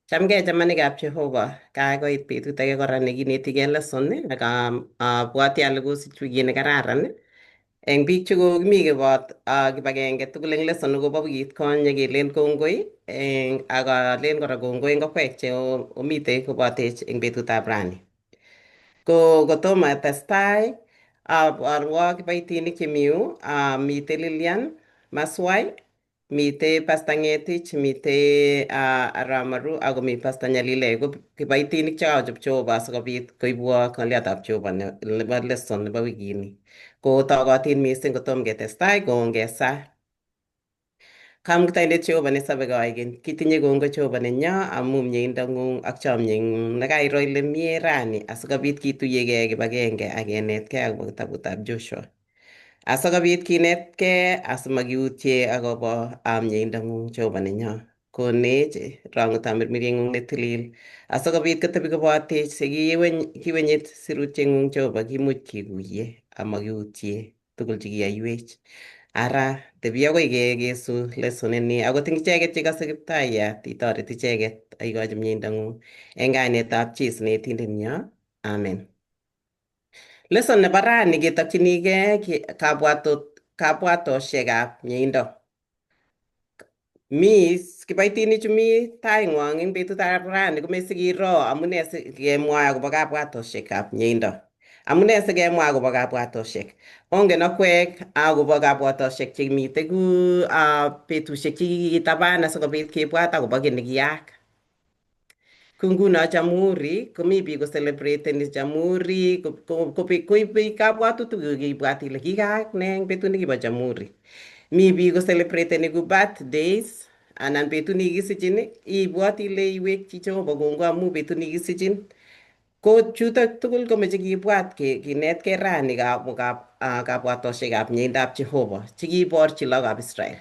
Chamgei chamanikab Jehova, kakoit betut age kora nekinetigei lesson ak abwati ale kosich wikit nekararan. Eng biik che kokimi kobot kibagenge tugul eng lesson kobo wikit konye kelen kongoi ak alen kora kongoi eng okwek che omitei kobotech eng betutab rani. Ko kotomo atestai aborwok kiboitinik chemi yu, mitei Lilian Maswai, mitei Pastor Ngetich, mitei Arap Maru ak komi Pastor Nyalile ko kiboitinik che kakochop Jehova asikobit koibwo ng'oliotab Jehova nebo lesson nebo wikini. Ko togotin mising kotom ketestai ko ngesaa. Kamuktaindet Jehova nesobe koigeny, kitinye kongoi Jehova nenyo amu mieindong'ung ak chomyeng'ung nekairo ile mie rani asikobit kituyegei kibagenge ak kenetkei akobo kitabutab Joshua. Asikobit kinetkei asimakiutye akobo mieindong'ung Jehova nenyo. Konech rong'utab mirmirieng'ung netilil asikobit kotebi kobotech sikiwenyit sirutyeng'ung Jehova kimuch kikuye amakiutye tugul chekiyoiwech. Ara tebi akoi kekesu lesson ini akot eng icheket chekose Kiptayat itoret icheket ak ikochi mieindong'ung eng kainetab Jesu netindenyo. Amen. Lesson nebo rani ketokchinigei kabwatoshekab mieindo. Mi kiboitinichu mi taing'wong eng betutab rani komesikiro amune sikemwoe akobo kabwatoshekab mieindo. Amune sikemwa akobo kabwatoshek. Ongen akwek akobo kabwatoshek chemitei ku betusiek chekikitaban asikobit kibwat akobo kiy nekiyaak. Ku nguno Jamhuri komi biik kocelebrateni Jamhuri koibe kabwatutik kibwat ile kikaak ne eng betut nekibo Jamhuri. Mi biik kocelebrateni ku birthdays anan betut nekikisichin ibwoti ile iwekchi Jehova kongoi amu betut nekikisichin. Ko chutok tugul komeche kibwat kinetkei rani kabwatoshekab mieindab Jehova chekiborchi lagokab Israel.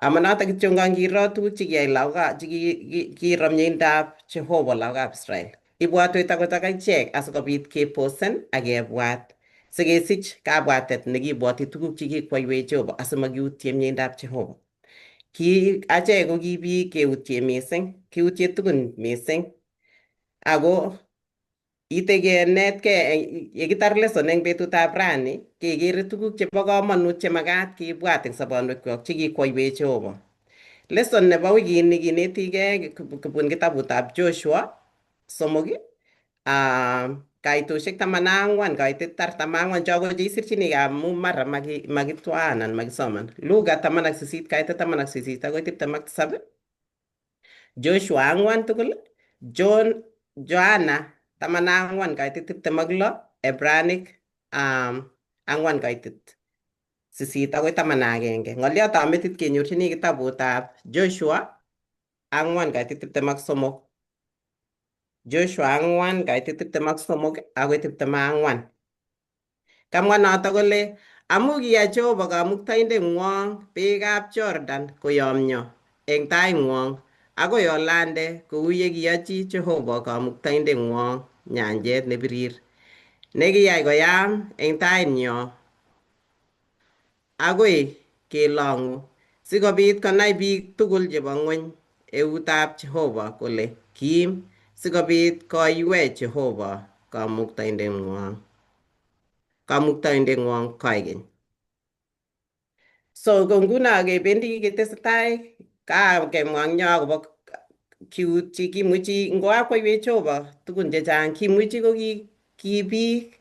Ama notok kityo ngiro tuguk chekiyai lagokab chekiro mieindab Jehova lagokab Israel. Ibwatwech akot ak ichek asikobit keposen ak kebwat sikesich kabwatet nekibwoti tuguk chekikwoiwech Jehova asimakiutye mieindab Jehova. Ki achek ko ki biik keutye mising, kiutye tugun mising. Ako ite kenetkei yekitar lesson eng betutab rani kekere tuguk chebo komonut chemakat kibwat eng sobonwekwok chekikwoiwech Jehova. Lesson nebo wikini kinetigei kobun kitabutab Joshua 3 kaitoshek 14 kaitet 44 cho ko cheisirchinigei amu mara makitwa anan makisoman. Luka 18 kaitet 18 akoi 27, Joshua 4 tugul, John Joanna 14 kaitet 26, Ebranik 4 kaitet 8 akoi 11. Ng'oliotab metit kenyorchini kitabutab Joshua 4 kaitet 23. Joshua 4 kaitet 23 akoi 24. Kamwa noto kole amu kiyai Jehova kamuktaindeng'wong beekab Jordan koyomyo eng taing'wong akoi olande kou ye kiyochi Jehova kamuktaindeng'wong nyanjet nebirir nekiyai koyam eng tainyo akoi kelong'u sikobit konai biik tugul chebo ng'weny eutab Jehova kole kim sikobit koiwei Jehova kamuktaindeng'wong koikeny. So ko nguno kebendi ketesetai kakemwa eng yo akobo kiutyi kimuchi ngokakoiwech Jehova tugun chechang kimuchi ko ki biik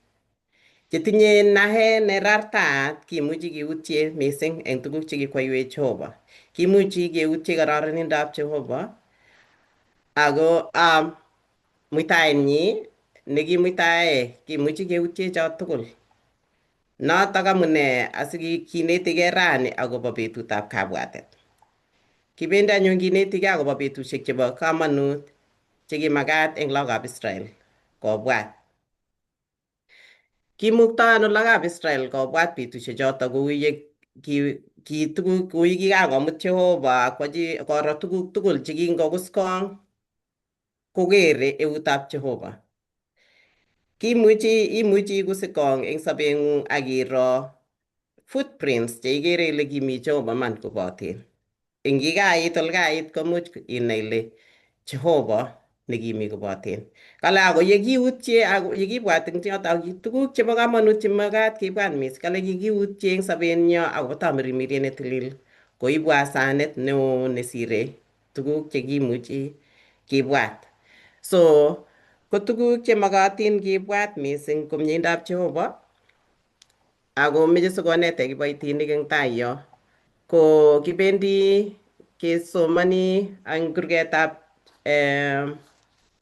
chetinye naet nerartaat kimuchi kiutye mising eng tuguk chekikwoiwech Jehova. Kimuchi keutye kororonindab Jehova ako muitaenyi nekimuitae kimuchi keutye cho tugul. Notok amune asikinetigei rani akobo betutab kabwatet. Kibendi anyun kinetigei akobo betusiek chebo komonut chekimakat eng lagokab Israel kobwat. Kimuktoi ano lagokab Israel kobwat betusiek choto kou ye ki tuguk kou ye kikakomut Jehova kwachi koro tuguk tugul chekingokuskong kokere eutab Jehova. Kimuchi imuchi ikusikong eng sobeng'ung ak iro footprints cheikere ile kimi Jehova man koboten. Eng kikait olkait komuch inai ile Jehova nekimi koboten. Kale ako yekiutye ako yekibwat eng yoto ak tuguk chebo komonut chemakat kibwat mising. Kale kikiutye eng sobenyo akobo tamirmiriet netilil koibu asanet neo nesire tuguk chekimuchi kibwat. So ko tuguk chemokotin kibwat mising ko mieindab Jehova ako meche sikonetech kiboitinik eng tai yo. Ko kibendi kesomoni eng kurgetab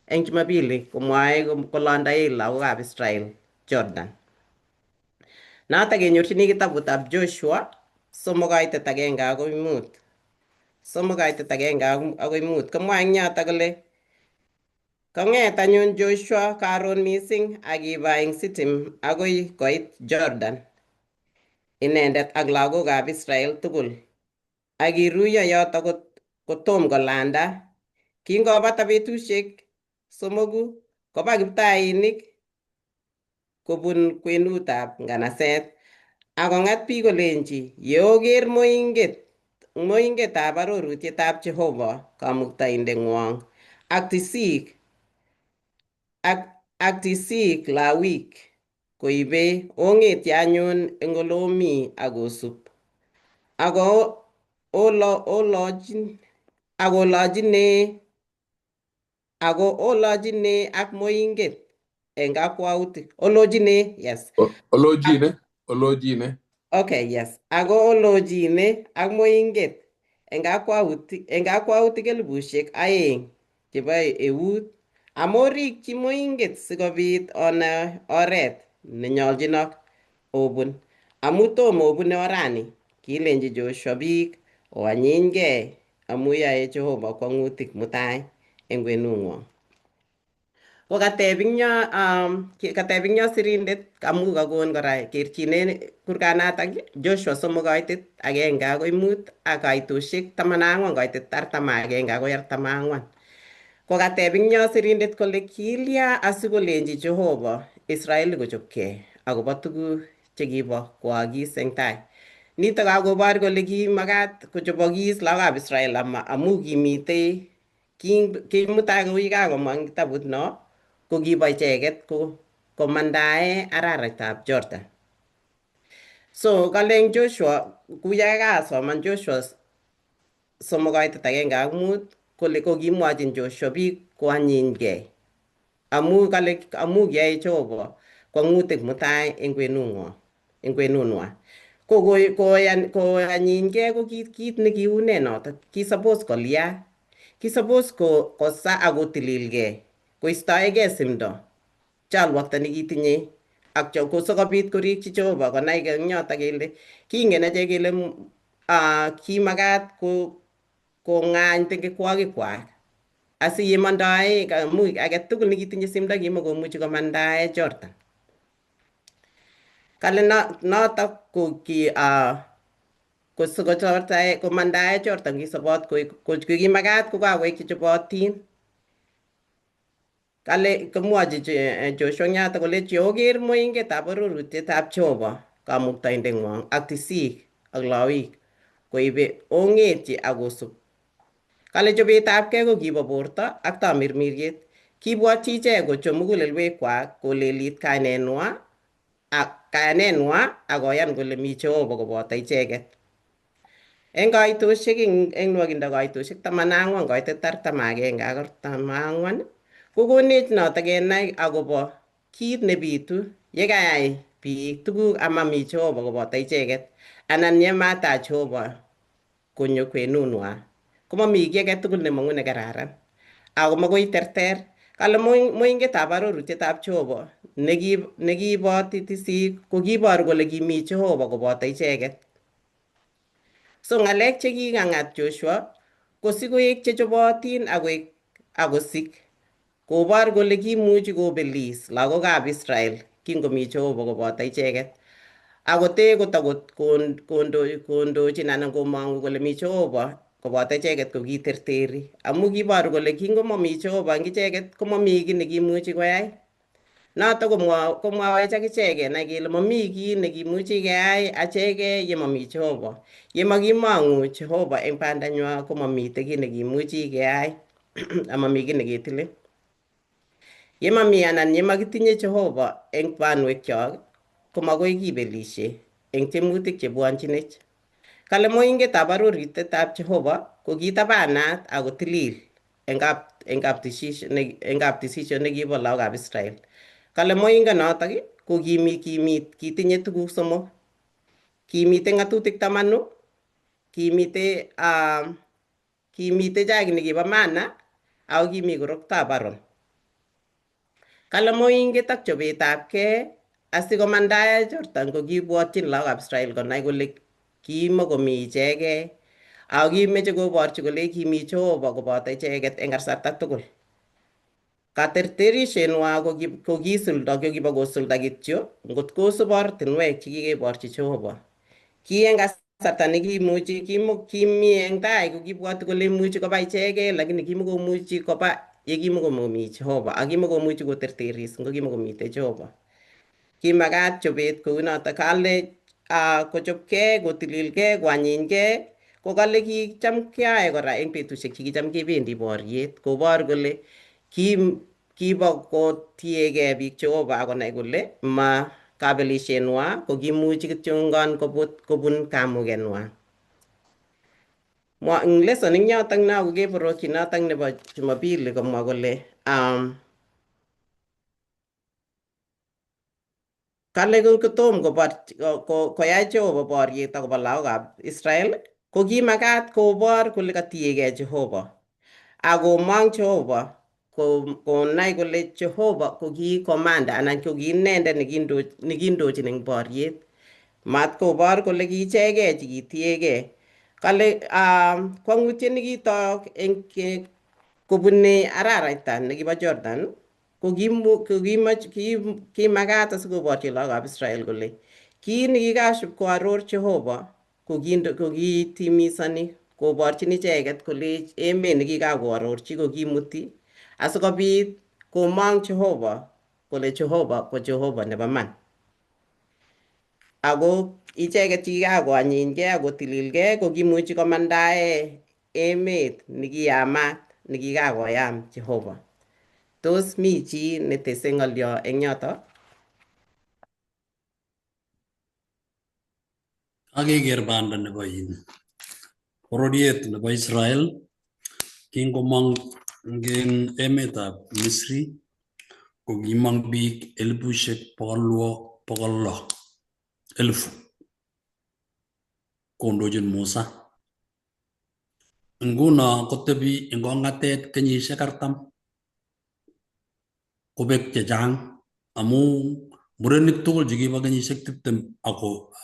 eng Jumapili komwae kolondae lagokab Israel Jordan. Notok kenyorchini kitabutab Joshua 3:1 akoi 5. 3:1 akoi 5 komwae eng yotok kole kong'et anyun Joshua karon mising akiba eng Sitim akoi koit Jordan inendet ak lagokab Israel tugul ak kiruiyo yotok kotom kolanda. Kingobata betusiek 3 koba kiptainik kobun kwenutab nganaset ak kong'at biik kolenji yeoker moingetab arorutietab Jehova kamuktaindeng'wong ak tisik lawik koibe ong'etye anyun eng olomi ak osub ako olojine ak moinget eng kakwautik olojine, yes. Olojine, olojine. Okay, yes, ako olojine ak moinget eng kakwautik 2,000 chebo eut amorikyi moinget sikobit onai oret nenyoljinok obun amu tomo obune orani. Kilenji Joshua biik oanyinyge amu yae Jehova kwang'utik mutai eng kwenung'wong. Ko kateb ing yo kateb ing yo sirindet amu kakon kora kerchinet kurganatak Joshua 3:1 akoi 5 ak kaitoshek 14:41 akoi 44. Ko kateb ing yo sirindet kole kilya asikolenji Jehova Israeli kochopkei akobo tuguk chekibo koagis eng tai. Nitok kakobor kole kimakat kochobokis lagokab Israel ama amu kimitei kimutai kou yikakomwa eng kitabut no ko kibo icheket ko komandae araraitab Jordan. So kaleng Joshua kuyakasoman Joshua 3:1 ak 5 kole kokimwochin Joshua biik koanyinyge amu kale amu kiyoe Jehova kwang'utik mutai eng kwenung'wong eng kwenunwa. Ko koanyinyge ko kit nekiune notok ki suppose kolya ki suppose ko kosa ak kotililge koistoege simdo chalwakta nekitinye ak ko sikobit korikchi Jehova konai eng yotok kele kingen achek kele kimakat ko kong'any tengekwokikwak asiyemondoe amu age tugul nekitinye simdo kimakomuchi komandae Jordan. Kale notok ko ki ko sikochortae komandae Jordan kisobot ko kimakat kokakoek chechobotin. Kale komwochi Joshua eng yotok koleji oker moingetab arorutietab Jehova kamuktaindeng'wong ak tisik ak lawik koibe ong'etyi ak osub. Kale chobetabkei ko kibo borto ak tamirmiriet. Kibwotyi ichek kochob mugulelwekwak kolelit kainenwa ak kayanenwa ak koyan kole mi Jehova koboto icheket. Eng kaitoshek eng nwokindo kaitoshek 14:41 ak 44 kokonech notok kenai akobo kit nebitu yekayai biik tuguk amami Jehova koboto icheket anan yematach Jehova konyo kwenunwa komomi kiy age tugul nemong'u nekararan ako makoi terter. Kale moingetab arorutietab Jehova nekiboti tisik ko kiboru kole kimi Jehova koboto icheket. So ng'alek chekikang'at Joshua ko sikoek chechobotin akoek akosik kobor kole kimuchi kobelis lagokab Israel kingomi Jehova koboto icheket. Akotee kotokondochin anan komong'u kole mi Jehova koboto icheket ko kiterteri amu kiboru kole kingomomi Jehova eng icheket komomi kiy nekimuchi koyai. Notok komwawech akichek kenai kele momi kiy nekimuchi keyai acheke yemomi Jehova. Yemakimong'u Jehova eng bandanywa komomitei kiy nekimuchi keyai. Amami kiy neketile. Yemami anan yemakitinye Jehova eng banwekyok komakoi kibelishe eng tiemutik chebwonchinech. Kale moingetab aroritetab Jehova ko kitabanat ako tilil eng kaptisisio nekibo lagokab Israel. Kale moingonotok ko kimi kitinye tuguk somok. Kimite ng'atutik 10, kimite jagit nekibo mana ako kimi koroktoab Aaron. Kale moinget ak chobetabkei asikomandae Jordan ko kiibwotyin lagokab Israel konai kole kimokomi ichegei ako kimeche koborchi kole kimi Jehova koboto icheket eng kasarta tugul. Katerterishenwa kokisulda kokibo kosulda kityo ngot kosub ortinwek chekikeborchi Jehova. Ki eng kasarta nekimuchi kimi eng tai kokibwoti kole imuchi koba ichegei lakini kimukomuchi koba yekimokomomi Jehova ak kimukomuchi koterteris ngokimokomite Jehova. Kimakat chobet kounotok kale kochopkei kotililgei koanyinkei ko kale kicham keyae kora eng betusiek chekicham kebendi boriet kobor kole kibo kotiegei biik Jehova akonai kole ma kabelishenwa ko kimuchi kityongon kobun kamugenwa. Mwa eng lesson ing yotok no kokeborokyi notok nebo Jumapili komwa kole kale kotom koyai Jehova boriet akobo lagokab Israel ko kimakat kobor kole katiegei Jehova akomong Jehova konai kole Jehova ko ki commander anan ko ki inendet nekindochin eng boriet. Mat kobor kole ki ichegei chekitiegei. Kale kwang'utiet nekitok eng kobune araraita nekibo Jordan ko kimakat asikoborchi lagokab Israel kole kiit nekikaship koaror Jehova kokitimisoni koborchin icheket kole emet nekikakoarorchi kokimuti asikobit komong Jehova kole Jehova ko Jehova nebo man. Ako icheket chekikakoanyinkei akotililgei kokimuchi komandae emet nekiyamat nekikakoyam Jehova. Tos mi chi netese ng'olyo eng yoto? Kakeker banda nebo in bororiet nebo Israel kingomong eng emetab Misri ko kimong biik 606,000 kondochin Musa. Nguno kotebi eng kong'atet kenyisiek 40 kobek chechang amu murenik tugul chekibo kenyisiek 20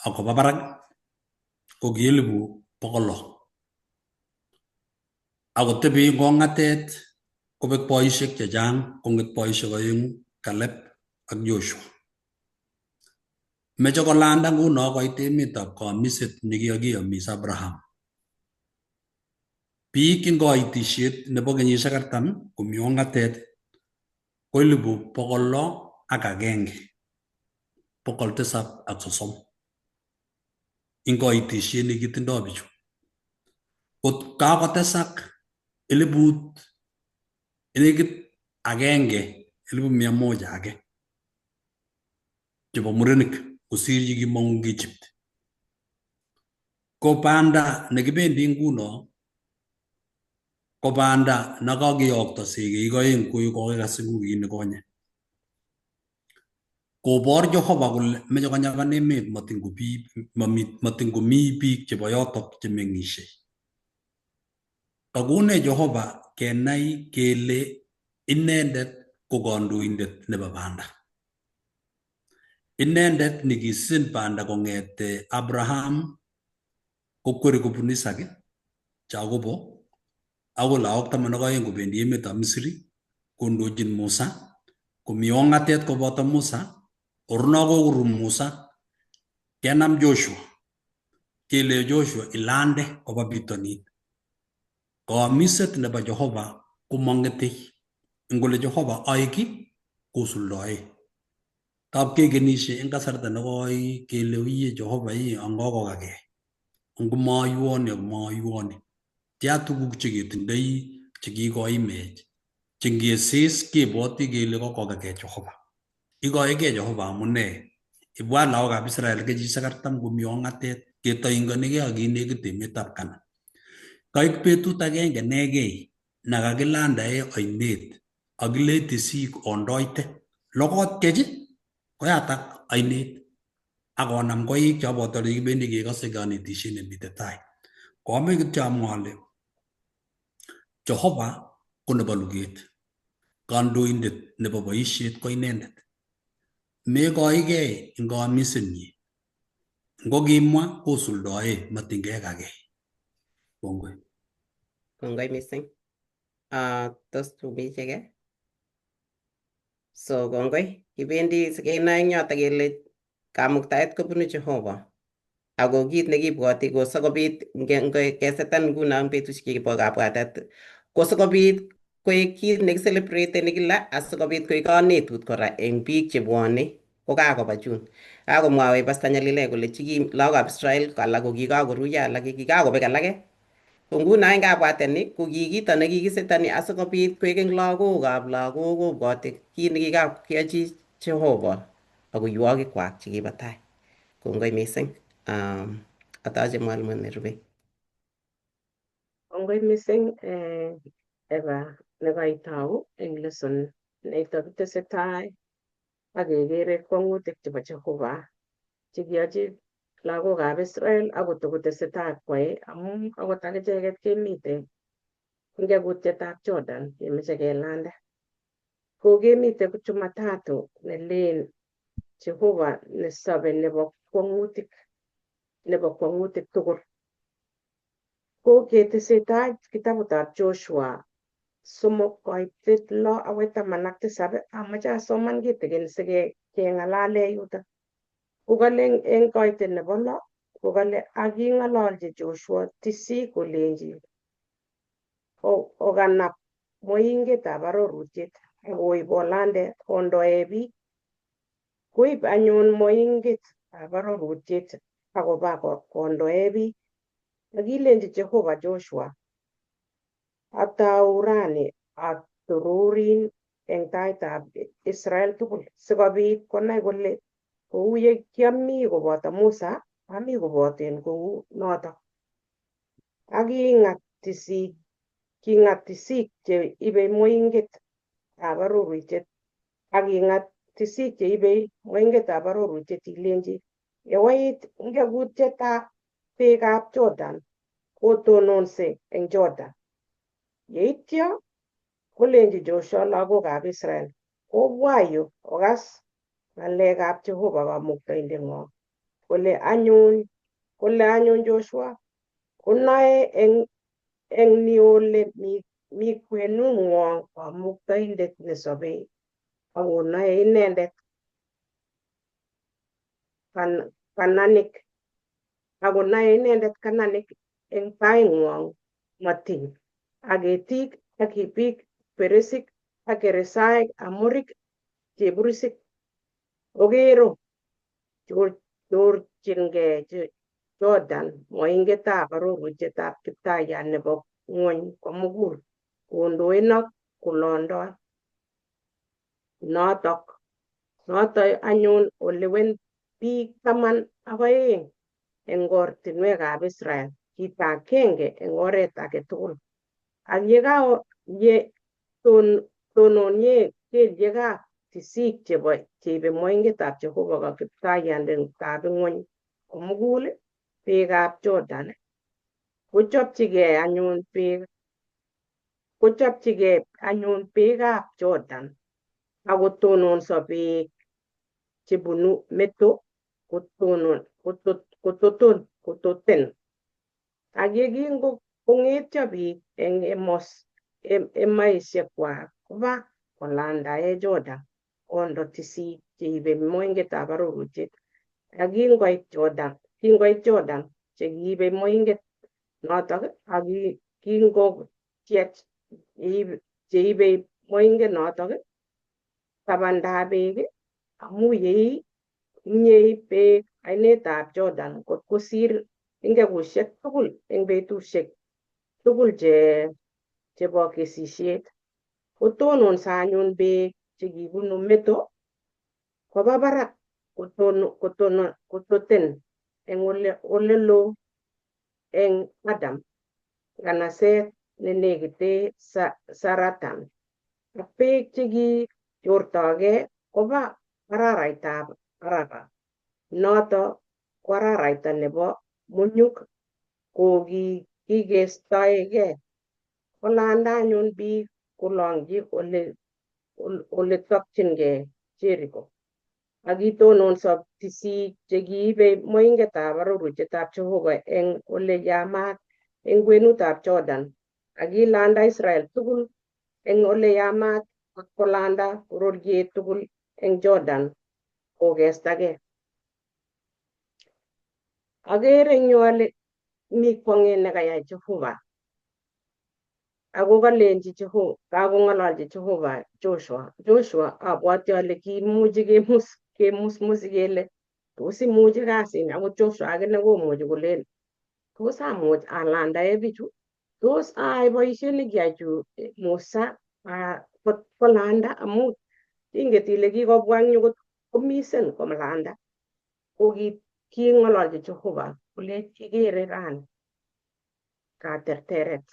akoba barak ko ki 600,000. Akotebi eng kong'atet kobek boisiek chechang kong'et boisiek 2 Caleb ak Joshua. Meche kolanda nguno koit emetab kamiset nekikakiyomis Abraham. Biik eng kaitisiet nebo kenyisiek 40 komi ong'atet ko 601,730 eng kaitisiet nekitindoi bichu. Kot kakotesak 101,100 age chebo murenik kosir chekimong'u eng Egypt. Ko banda nekibendi nguno ko banda nekakiyokto sikik 2 kou kokikas eng wikit nekonye. Kobor Jehova kole meche konyapan emet matin komi biik chebo yotok chemeng'ishei. Kakonech Jehova kenai kele inendet ko kandoindet nebo banda. Inendet nekisin banda kong'ete Abraham kokweri kobun Isaac, Jacobo akoi lagok 12 kobendi emetab Misri kondochin Musa komi ong'atet koboto Musa orno kokur Musa kenam Joshua kele Joshua ilande koba bitonin. Kamiset nebo Jehova komang'etei ngole Jehova aik kosuldoe. Tab kekenishe eng kasarta nekoi kele uye Jehova iye angokokakei ngomoiwoni ak moiwoni. Tia tuguk cheketindoi Chekikoimech chengesis kebwoti kele kokokakei Jehova. Ikoekei Jehova amune. Ibwat lagokab Israel kenyisiek 40 komi ong'atet ketoingonikei ak kinekit emetab Canaan. Kaik betut agenge nekei nekakilandae oinet akilei tisik ondoite lokotyech koyatak oinet akonam koik choboto kibendi kekose kanetishet nemite tai. Koame kityo amwa ale Jehova ko nebo luget. Kandoindet nebo boisiet ko inendet. Mekoikei eng kaamisenyi. Ngokimwa kosuldoe matingekakei. Kongoi. Kongoi missing. Tos tumicheke? So kongoi, kibendi sikenoe eng yoto kele kamuktaet kobunu Jehova. Ako kit nekibwoti ko sikobit kesetan nguno eng betusiek chekibo kabwatet ko sikobit koek kit nekicelebrate kila asikobit koek kanetut kora eng biik chebwone kokakoba chun. Kakomwawech Pastor Nyalilek kole chiki lagokab Israel alak ko kikakoruiyo alak kikakobek alake. Ko nguno eng kabwatet ni ko ki kito nekikisetani asikobit koek eng lagokab lagok kobwoti kit nekikakiyochi Jehova ak uiwokikwak chekibo tai. Kongoi missing. Atoche mwalimu nerube. Kongoi missing Eva nekaitau eng lesson neito kitesetai ak kekere kwong'utik chebo Jehova chekiyochi lagokab Israel akot kotesetai kwai amu akot akicheket kemite eng kekutietab Jordan kemeche kelande. Ko kemite Jumatatu nelen Jehova nesobe nebo kwong'utik tugul. Ko ketesetai kitabutab Joshua 3 koitet 6 akoi 17 amache asoman kitikin sikeng'alale yutok. Kokale eng koitet nebo 6 kokale aking'ololchi Joshua tisik kolenji okanap moingetab arorutiet akoib olande kondoe biik. Koib anyun moingetab arorutiet akoba kondoe biik. Akilenji Jehova Joshua, atau rani atururin eng taitab Israel tugul sikobit konai kole kou ye kiami koboto Musa, ami koboten kou notok. Ak kingat tisik che ibei moingetab arorutiet ak kingat tisik che ibei moingetab arorutiet ilenji yewait ngekutietab beekab Jordan kotononse eng Jordan. Yeityo kolenji Joshua lagokab Israel, obwa yu okas ng'alekab Jehova kamuktaindeng'wong. Kole anyun Joshua konoe eng ni ole mi kwenung'wong kamuktaindet nesobei akonoe inendet Kananik akonoe inendet Kananik eng taing'wong matiny ak ketik ak Hivik, Perisik ak Keresaek, Amorik, Cheburisik. Okero chorchinkei Jordan moingetab arorutietab Kiptayat nebo ng'wony komugul kondoinok kolondoi. Noto anyun olewen biik 12 eng ortinwekab Israel, chito agenge eng oret age tugul. Ak ye tononie kelyekab tisik cheibe moingetab Jehova Kiptayattab ng'wony komugul beekab Jordan kochopchigei anyun beekab Jordan akotononso beek chebunu meto kototen. Ak yekingong'etyo biik eng emaisiekwak koba kolandae Jordan kondo tisik cheibe moingetab arorutiet. Ak kingoit Jordan chekiibe moinget notok ak kingotyech cheibe moinget notok tabandab beek amu yei beek ainetab Jordan kot kosir ingekusiek tugul eng betusiek tugul che chebo kesisiet. Kotononso anyun beek chekibunu meto koba barak kototen eng ole loo eng Adam nganaset nenekite Saratan. Ak beek chekichortokee koba araraitab Araba, noto ko araraita nebo munyuk kokikestoekei. Kolanda anyun biik kolong'ji ole tokchingei Jericho. Ak kitononso tisik chekiibe moingetab arorutietab Jehova eng ole yamat eng kwenutab Jordan. Ak kilanda Israel tugul eng ole yamat ak kolanda bororiet tugul eng Jordan kokestagei. Akere eng yu ale mi kwong'et nekayai Jehova. Ako kalenji Jehova, kakong'ololchi Jehova Joshua. Joshua abwati ale kimuchi kemusmusi kele tos imuchi kasini, akot Joshua akine komuchi kolen tos amuch alandae bichu, tos aai boisiet nekiyai chu Musa kolanda amu inget ile kikobwa eng yu komisen kolanda. Ko king'ololchi Jehova kolech ikere rani katerteret,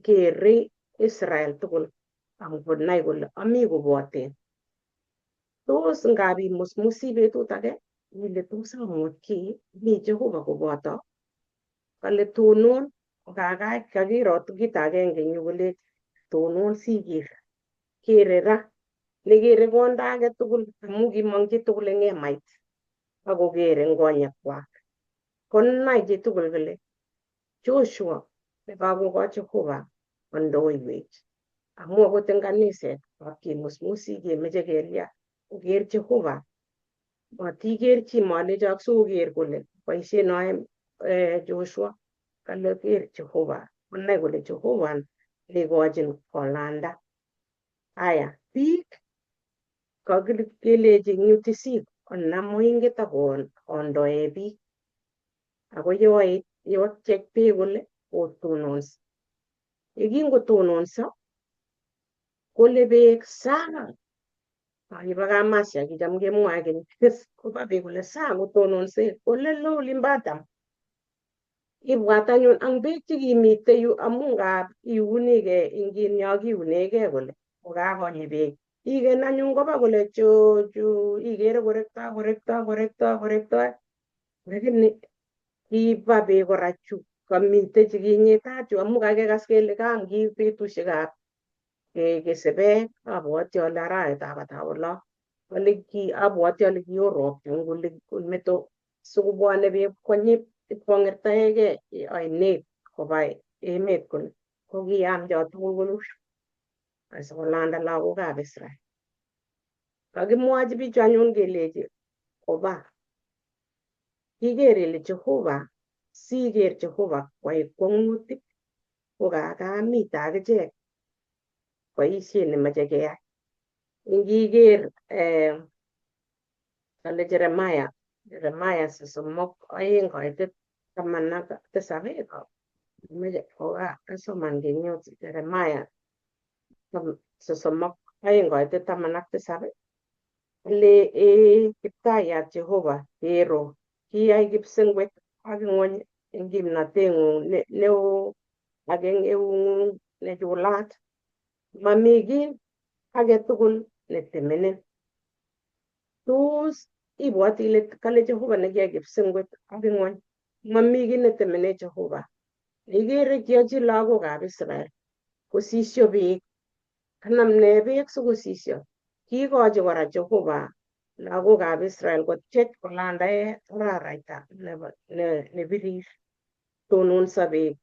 kere Israel tugul akonai kole ami koboten. Tos ngap imusmusi betut age ile tos amuch kiy, mi Jehova koboto. Kale tonon kokakach kakiro kit agenge eng yu kole tonon siker. Kere ra nekere konda age tugul amu kimong chitugul eng hemait akokere eng konyekwak. Konai chitugul kole Joshua nekakokochi Jehova kondoiwech. Amu akot eng kaniset kemusmusi kemeche kelya koker Jehova. Matiker chi malechok sikoker kole boisiet noe Joshua kale ker Jehova konai kole Jehova nekochin kolanda. Aya biik kakelechi eng yu tisik onam moinget ak ondoe biik. Ako yeotyech beek kole otononso. Yekingotononso kole beek sang. Akiba kamasia kicham kemwoe keny koba beek kole sang kotononse kole loo olimbo Adam. Ibwat anyun ang beek chekimite yu amu ngap iunigei ing yo kiunegei kole kokakonyi beek. Igen anyun koba kole chu ikere korekto korekto korekto korekto lakini kiba beek kora chu kamite chekinyitat chu amu kakikas kele kangi betusiekab kesebek abwati ale arawetab ata olo kole ki abwati ale kioo ropta eng oli meto sikobwone beek konyi ipkongertaegei oinet koba emet kole ko kiyam cho tugul kole asikolanda lagokab Israel. Kakimwochi bichu anyun kelechi koba. Kiker ile Jehova, siker Jehova kwai kwong'utik ko kakamite akichek boisiet nemoche keyai. Ingiker kale Jeremiah, Jeremiah 32 koitet 17 moche kokasoman kenyot Jeremiah 32 koitet 17 kale ee Kiptayat Jehova kero kiyai kipsengwet ak ng'wony eng kimnateng'ung neo ak eng eung'ung nechulat. Mami kiy age tugul netemenen. Tos ibwati ile kale Jehova nekiyai kipsengwet ak ng'wony mami kiy netemene Jehova. Ikere kiyochi lagokab Israel kosisyo beek. Kanam ne beek sikosisyo? Kikochi kora Jehova lagokab Israel kotyech kolandae araraita nebirir. Tononso beek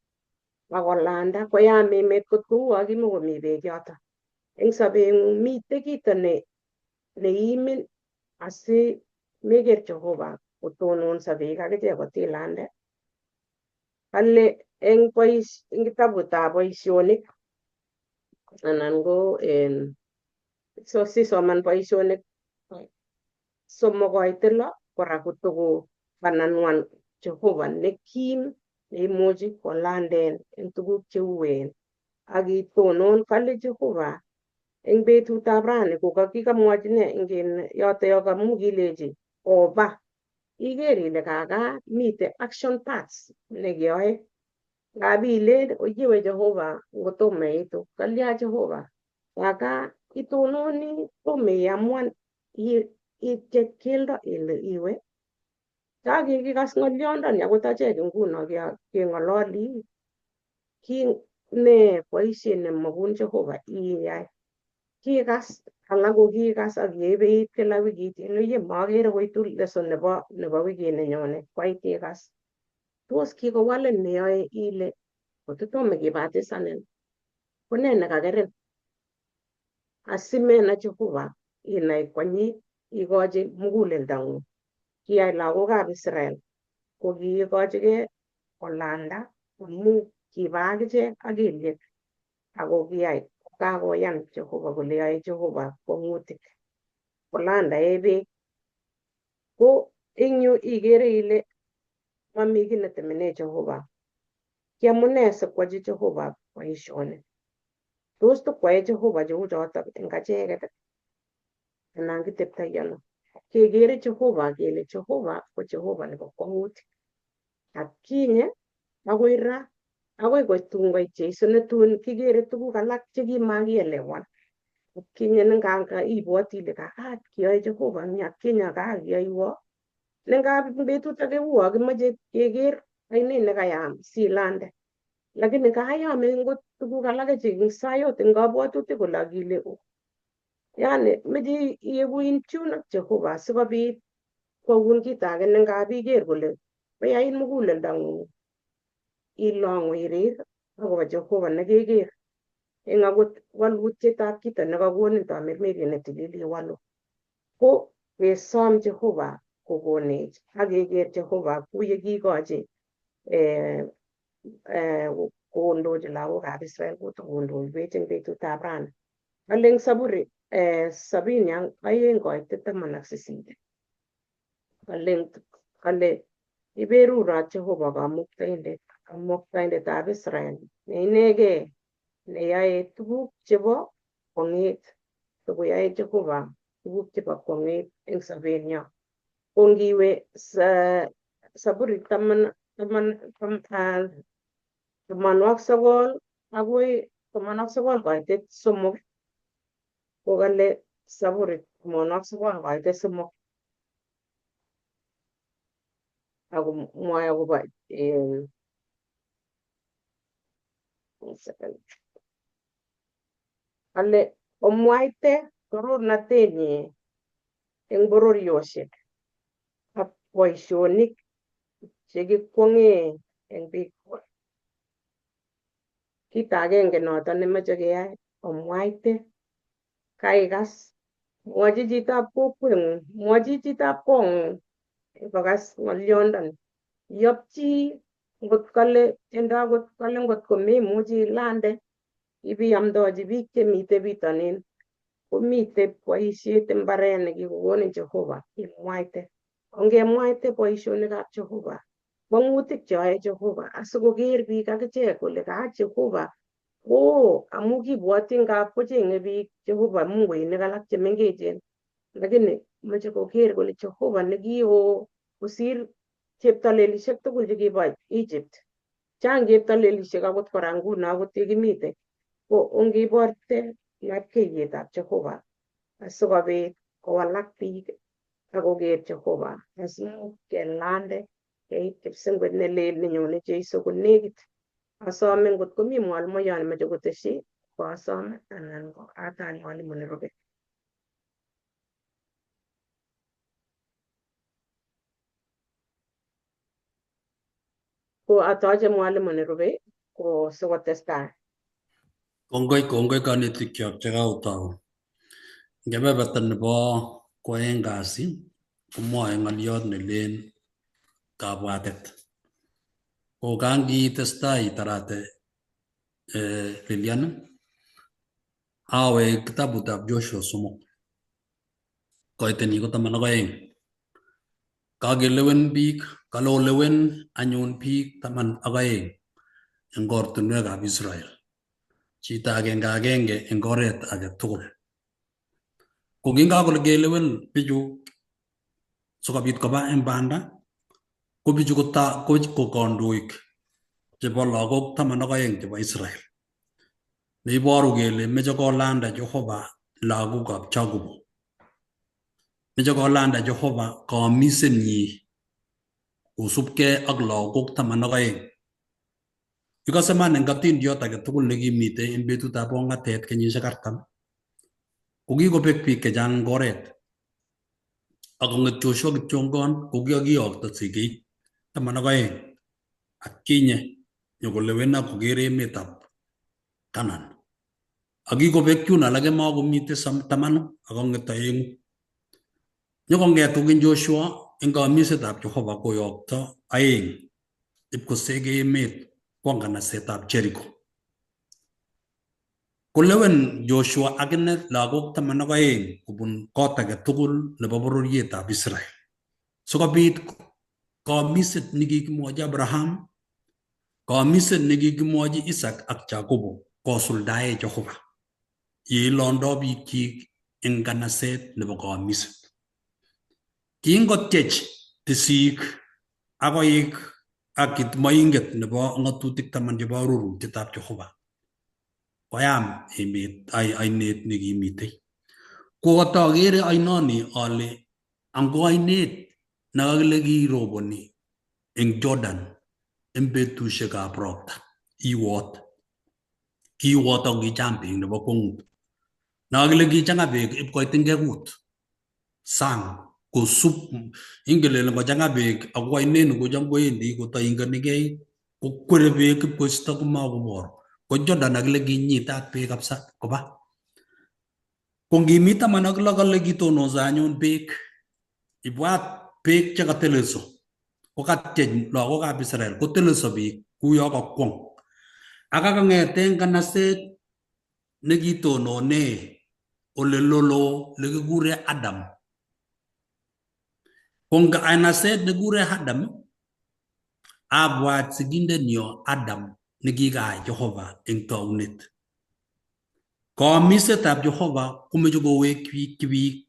ak kolanda koyam emet kot kou kimokomi beek yoto. Eng sobeng'ung mite kito neimin asi meker Jehova kotononso beek akichek kotilande. Kale eng kitabutab boisionik anan ko so sisoman boisionik 3 koit 6 kora kotoko bananwan Jehova nekim neimuchi kolanden eng tuguk cheuen Ak itonon kale Jehova eng betutab rani kokakikamwochi ne ingen yoto yo kamu kilechi oba iker ile kaka mite action parts nekeyoe ngap ilen oyewe Jehova ngotomo iitu kalya Jehova kaka itononi tomo iamuan ityech keldo ile iwe kakikikas ng'olyondoni akot achek nguno keng'ololi ki ne boisiet nemokun Jehova iyai kikas alak ko kikas ak kebeit kila wikit oye mokere koitu lesson nebo wikit nenyone koit ikas tos kikowalin neyoe ile kototomo kibatisanin ko nee nekakerin asimenai Jehova inai kwanyi ikochi muguleldang'ung kiyai lagokab Israel ko kiikochigei kolanda amu kiba akichek ak kelyek ako kiyai kakoyan Jehova kole yoe Jehova kwong'utik kolandae beek ko eng yu ikere ile mami kiy netemene Jehova kiamune sikwochi Jehova boisioni tos tokwoe Jehova cheu chotok eng acheket anan kiteptoi ano kekere Jehova kele Jehova ko Jehova nebo kwong'utik atkinye akoi ra akoi kotun koit Jesu netun kikere tuguk alak chekimakielewan atkinye nenganga ibwoti ile kaka kiyoe Jehova eng atkinye kakiyoiwo nengap betut ake uo kimoche keker ainet nekayam silande lakini kayam ngot tuguk alake che eng sayot eng kabwatutik kole akile yani meche ieku in tune ak Jehova sikobit kwoun kit age nengap iker kole koyait muguleldang'ung ilong'u irir akobo Jehova nekeker eng akot walutietab kito nekakonin tamirmiriet netilil iwalu ko kesom Jehova kokonech ak keker Jehova kou yekikochi kondochi lagokab Israel kotokondoiwech eng betutab rani kale eng Saburi 72 koitet 18 kale iberurot Jehova kamuktaindetab Israel ne inegei neyoe tuguk chebo kwong'et sikoyoe Jehova tuguk chebo kwong'et eng sobenyo ko ngiwe Saburi 90 akoi 93 ko kale Saburi 90 koitet 3 ako mwoe akobo kale omwaite torornatenyi eng bororiosiek ak boisionik chekikwong'e eng biikwak. Kit agenge noto nemoche keyai omwaite kaikas mwochi chitab kokweng'ung mwochi chitab kong'ung kokas ng'olyondoni iyopchi ngot kale tiendo akot kale ngot komemuchi ilande ibiamdochi biik chemite bitonin komite boisiet mbaret nekikokonin Jehova imwaite ongemwaite boisionikab Jehova kwong'utik cheyoe Jehova asikoker biik akichek kole kaa Jehova oo amu kibwoti ngap kocheng'e biik Jehova munguinik alak chemengechen lakini moche koker kole Jehova nekioo kosir cheptolelishek tugul chekibo Egypt chang cheptolelishek akot kora nguno akot yekimite ko ongeborte lapkeiyetab Jehova asikobit kowalak biik akoker Jehova asimuch kelande keit kipsengwet nelel nenyone Jeiso konekit asome ngot komi mwalimuyon nemoche koteshi ko asome anan ko atany mwalimu nerube. Ko atoche mwalimu nerube ko sikotestai. Kongoi kongoi kanetikyok chekaotou. Eng kebeberta nebo kwoeng kasi komwoe ng'oliot nelen kabwatet. Ko kangitestai itarate Lilian awe kitabutab Joshua 3 koitenyi ko 12. Kakelewen biik, kale olewen anyun biik 12 eng ortinwekab Israel. Chito agenge agenge eng oret age tugul. Ko kingakole kelewen bichu sikobit koba eng banda, ko bichu ko kandoik chebo lagok 12 chebo Israel. Neiboru kele meche kolanda Jehova lagokab Jacobo. Meche kolanda Jehova kaamisenyi kosubkei ak lagok 12. Ikose man eng atindiot age tugul nekimitei eng betutab ong'atet kenyisiek 40 ko kikobek biik chechang eng oret. Ak kong'et Joshua kityongon ko kikakiyokto sigik 12 atkinye nyokolewen ak koker emetab Canaan. Ak kikobek yun alake makomitei 10 ak kong'et 2. Nyokong'et kokeny Joshua eng kamisetab Jehova koyokto 2 ipkoseke emet kwo nganasetab Jericho. Kolewen Joshua akine lagok 12 kobun kot age tugul nebo bororietab Israel. Sikobit kamiset nekikimwochi Abraham, kamiset nekikimwochi Isaac ak Jacobo kosuldae Jehova yeilondo biikchik eng nganaset nebo kamiset. Kingotyech tisik ak koik ak moinget nebo ng'atutik 10 chebo arorutietab Jehova koyam emet ainet nekimitei. Ko katokere ainoni ale ango ainet nekakile kiroboni eng Jordan eng betusiekab ropta iwot. Kiwot ak kichang beek nebo kwongut. Nekakile kichang'a beek ipkoit ingekut sang kosub ingen lele ngochang'a beek ako ainet ni kocham kowendi kotoingonikei kokwere beek ipkoisto komakobor. Ko Jordan akile kinyitat beek kabisa koba. Ko ngimi 16 kale kitononso anyun beek. Ibwat beek chekatelelso. Ko katyech lagokab Israel kotelelso beek kuyo kakwong. Ak kakong'eten nganaset nekitonone ole lolo lekikure Adam. Ko nganaset nekikure Adam abwat sigindenyo Adam nekikai Jehova eng taunet. Kamisetab Jehova komeche kowek biik biik.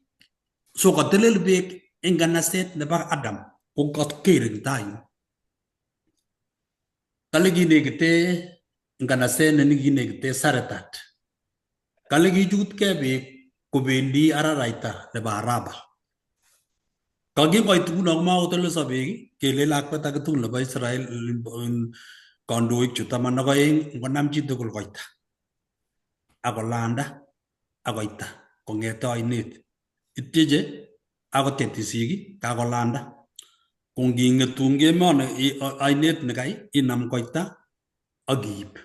So katelel beek eng nganaset nebo Adam ko kaker eng tai. Kale kinekite nganaset nekinekite Saretat. Kale kichutkei beek kobendi araraita nebo Araba. Kakingoit nguno komakotelelso beek kele lakwet age tugul nebo Israel kandoik chu 12 ngonam chitugul koita akolanda akoita kong'ete ainet ityeche akotyech tisik kakolanda. Ko nging'etu kemoni ainet nekai inam koita ak iib.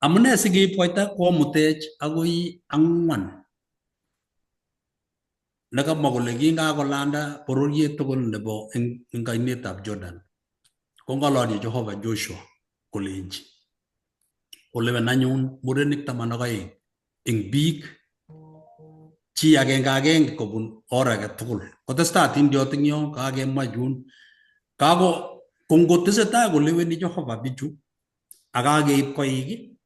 Amune sikeib koita komutech akoi 4. Nekamwa kole kingakolanda bororiet tugul nebo eng ainetab Jordan kong'ololi Jehova Joshua kolenji olewen anyun murenik 12 eng biik chi agenge agenge kobun or age tugul. Kotestai atindiot eng yon kakemwa yun. Kako kongotesetai koleweni Jehova bichu ak kakeib koik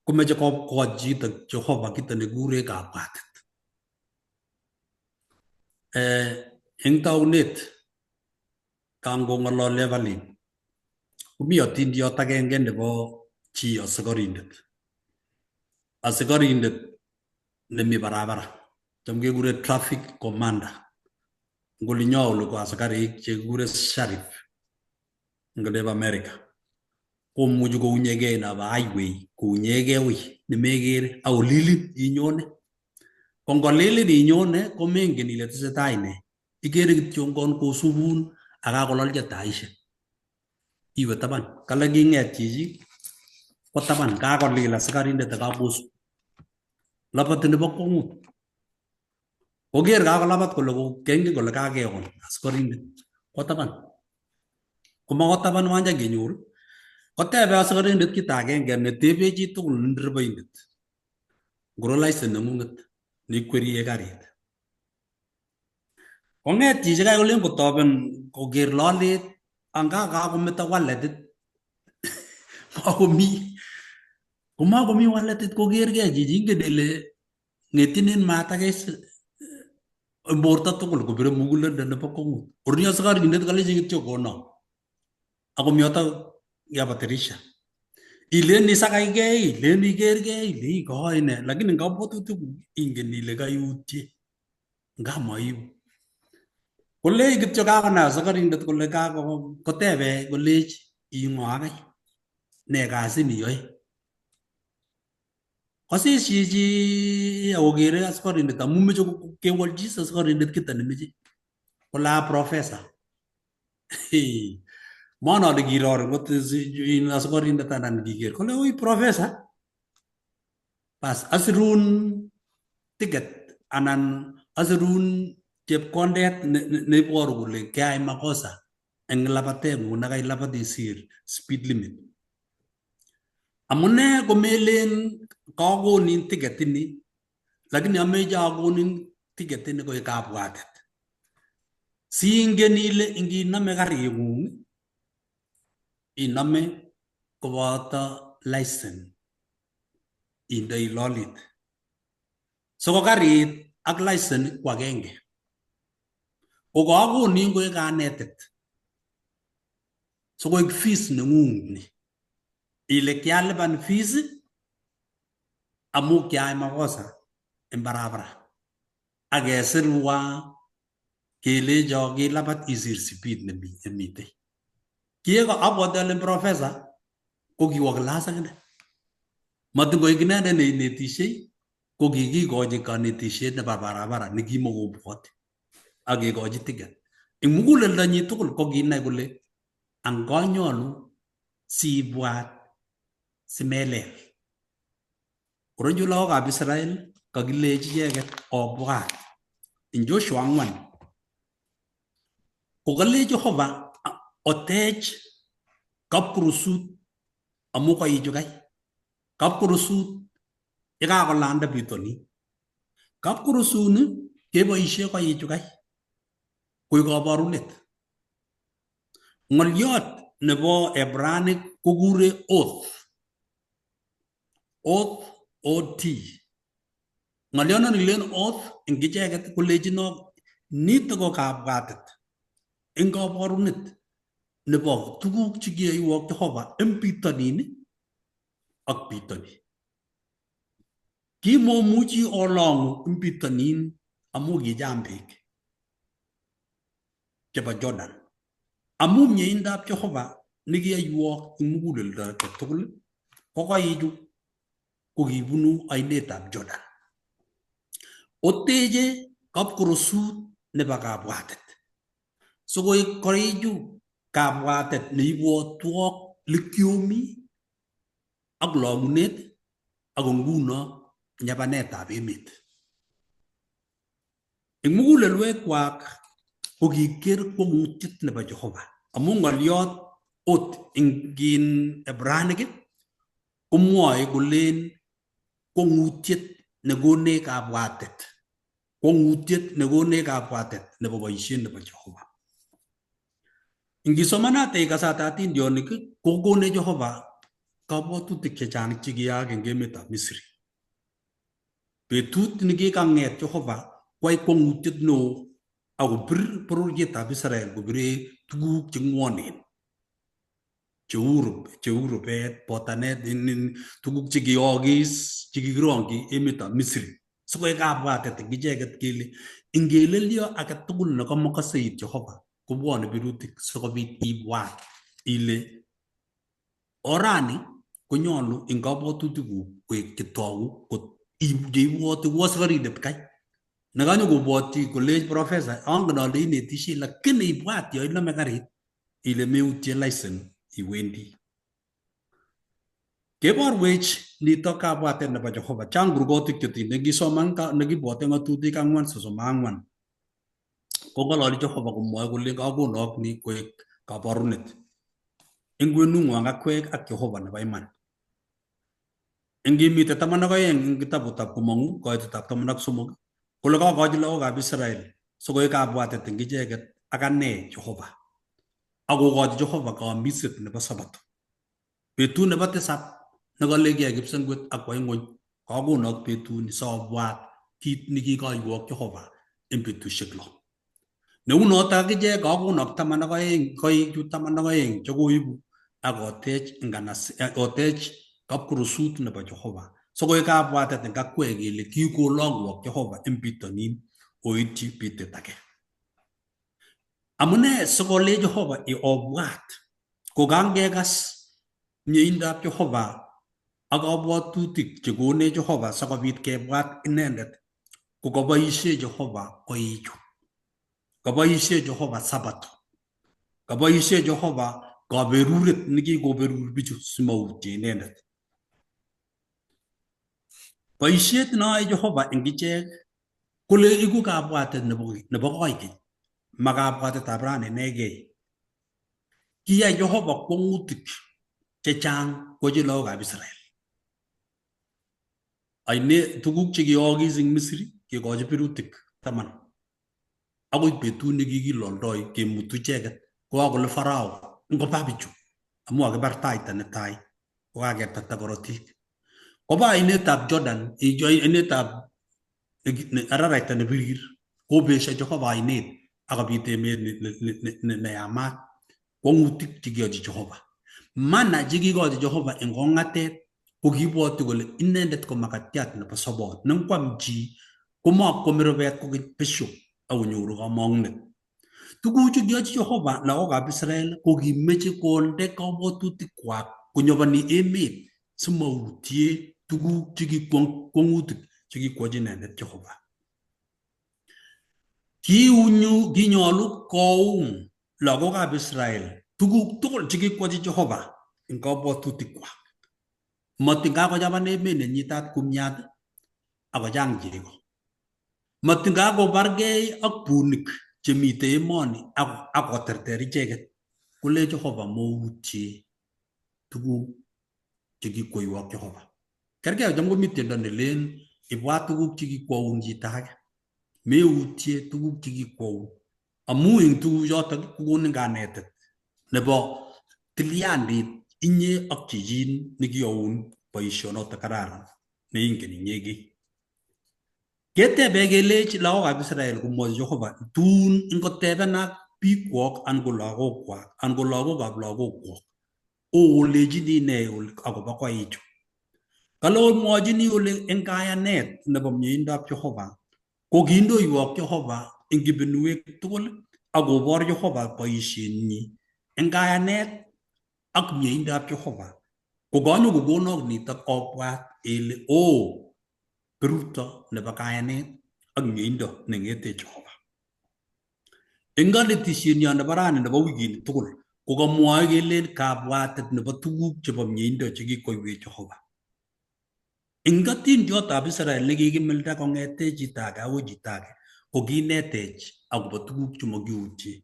komeche kokochi chito Jehova kito nekikure kabwatet. Eng taunet kangong'ololi Evelyn komi atindiot agenge nebo chi asikarindet. Asikarindet nemi barabara. Cham kekure traffic commander. Eng olinyo oli ko asikarik chekikure sheriff eng olebo America. Komuchi kounyekei nobo highway kounyekei wui nemekere akolilin inyone. Ko ngolilin inyone komengen ile tesetai nee. Ikere kityongon kosubun ak kakololcho taishek. Iwe taban. Kale king'et chichi kwo taban kakolil asikarindet ak kakosub. Loboti nebo kwong'ut. Koker kakolabat kole kengen kole kakeon asikarindet. Kwo taban. Komawo taban wanja kenyor kotebe asikarindet kit agenge netebe chitugul ndereboindet. Ngoro licence neng'ung'et neikwerie karit. Kong'et chichi kai kolen kotoben koker lolet anga kakometo waletit makomi. Komakomi waletit kokergei chichi, ingen ile ng'etinin maat akei borto tugul kobire muguleldo nebo kwong'ut. Orunyo askarindet kalechin kityo kono. Ako miyoto yabatirisha. Ilen isakaikei, ilen ikergei, ile ikoi ne, lakini eng kabwatutikuk ingen ile kaiutye nga maibu. Kolech kityo kakonai askarindet kole kako kotebe kolech ing'o akai, ne kasi niyoe. Kosis chichi akokere askarindet amu meche kewolchi askarindet kito nemeche. Kole a professor. Mon ale kirori ngot in askarindet anan kiker. Kole oi professor. Bas asirun ticket anan asirun chepkondet neiboru kole keai makosa eng labateng'ung nekailabat isir speed limit. Amune komelen kakonin ticket ini, lakini ameche akonin ticket ini koek kabwatet. Siingen ile inginame karing'ung iname koboto license indoi lolit. So ko karit ak license ko agenge. Ko kakonin koek kanetet. So koek fees neng'ung ni. Ile kialipan fees amu kiai makosa en barabara. Ak kesirwa kelecho kilabat isir speed nemitei. Kieko abwati ale professor ko kiwo class akine. Matin koik inendet neinetishei ko kikikochi kanetishet nebo barabara nekimokobwoti ak kekochi ticket. Eng muguleldonyi tugul ko kinai kole angonyolu sibwat simelel. Koronchu lagokab Israel kakilechi icheket obwat. En Joshua 4 kokalech Jehova otech kapkurusut amu koichukai. Kapkurusut yekakolanda bitonin. Kapkurusuni keboishe koichukai koik kaborunet. Ng'oliot nebo Hebranik kokure oath. Oath, O-T. Ng'oliondo nikilen oath eng icheket kolechinok nitok ko kabwatet eng kaborunet nebo tuguk chekiyoiwok Jehova eng bitonin ak bitonin. Kimomuchi olong'u eng bitonin amu kichang beek chebo Jordan. Amu mieindab Jehova nekiyoiwok eng muguleldo age tugul ko koichu ko kibunu ainetab Jordan. Oteche kapkurusut nebo kabwatet. Sikoik koichu kabwatet neibwotwok lekiomi ak long'unet ako nguno nyabanetab emet. Eng mugulelwekwak ko kiker kwong'utiet nebo Jehova amu ng'oliot ot eng Hebranik komwoe kolen kwong'utiet nekonech kabwatet. Kwong'utiet nekonech kabwatet nebo boisiet nebo Jehova. Ingisomanate ikasate atindionik kokonech Jehova kabwatutik chechang chekiyaak eng emetab Misri. Betut nekikang'et Jehova kwai kwong'utiet neo akobir bororietab Israel kobire tuguk cheng'wonen cheu rubet, botanet, tuguk chekiyookis chekikirongyi emetab Misri. Sikoik kabwatet eng icheket kele ingelelyo age tugul nekamokose it Jehova kobwone birutik sikobit ibwat ile orani konyolu eng kabwatutikuk koek chetogu kot cheibwoti ku askarindet kai. Nekanyo kobwotyi kolech professor angen ale inetishei lakini ibwat yo inome karit ile meutye license iwendi. Keborwech nitok kabwatet nebo Jehova. Chang kurgotik chetindoi ngisoman nekibwote ng'atutik 434 kong'ololi Jehova komwoe kole kakonok ni koek kaborunet eng kwenung'wong akwek ak Jehova nebo iman. Eng kimite 12 eng kitabutab Komong'u koitetab 13 kole kokochi lagokab Israel sikoek kabwatet eng icheket ak ane Jehova. Akokochi Jehova kaomiset nebo Sabato. Betut nebo tisab Nekalekei kipsengwet akwo ing'weny, kakonok betuni sobwat kit nekikoiwok Jehova en betusiek lo. Neunoto akichek kakonok 12 koik chu 12 chekoibu akotech otech kapkurusut nebo Jehova sikoik kabwatet eng akwek kele kikolongwok Jehova en bitonin oityi bitet age. Amune sikolech Jehova obwat kokangekas mieindab Jehova ak kabwatutik chekonech Jehova sikobit kebwat inendet ko kaboisie Jehova koichu. Kaboisie Jehova Sabato. Kaboisie Jehova kaberuret nekikoberur bichu simautye inendet. Boisiet neoe Jehova eng ichek kole iku kabwatet nebo koikeny, ma kabwatetab rani inegei. Kiyai Jehova kwong'utik chechang kwochi lagokab Israel. Aine tuguk chekiyookis eng Misri kekochi birutik taman akoi betut nekikiloldoi kemutu icheket kokakole Farao ngoba bichu amu kakibar taita netai kokakertata korotik. Koba ainetab Jordan, ainetab araraita nebirir kobesio Jehova ainet akobit emet neyamat kwong'utik chekiyochi Jehova. Mana chekikochi Jehova eng kong'atet ko kiibwoti kole inendet ko makatiat nebo sobot ne ngwam chi komakwome rubet kokeny besio akonyoru kamong'unet. Tuguchu kiyochi Jehova lagokab Israel ko kimeche konde kabwatutikwak konyoboni emet simautye tuguk chekikwong'utik chekikwochi inendet Jehova. Kiunyu kinyolu koum lagokab Israel tuguk tugul chekikwochi Jehova eng kabwatutikwak. Matin kakochaban emet nenyitat kumyat akochang chego. Matin kakobargei ak bunik chemitei emoni akoterter icheket kole Jehova moutye tuguk chekikwoiwok Jehova. Kerkei cham komi tiendo nelen ibwat tuguk chekikwoun chito age. Meutye tuguk chekikwoun amu eng tuguchotok kokonin kanetet nebo tilyandit inye ak chichin nekiyoun boisionotok kararan neingen inyegei. Ketebe kelech lagokab Israel komwochi Jehova tun ngotebenak biikwok anan ko lagokwak anan ko lagokab lagokwok olechini nee akobo koichu. Kale omwochini ole eng kayanet nebo mieindab Jehova ko kindoiwok Jehova eng kibinwek tugul akobor Jehova boisienyi eng kayanet ak mieindab Jehova ko kanyokokonok nitok obwat ele oo berurto nebo kayanet ak mieindo neng'ete Jehova. Eng kanetishenyo nebo rani nebo wikini tugul ko kamwoe kelen kabwatet nebo tuguk chebo mieindo chekikoiwech Jehova. Eng atindiotab Israel nekikimilda kong'ete chito age akoi chito age ko kinetech akobo tuguk chemokiutye.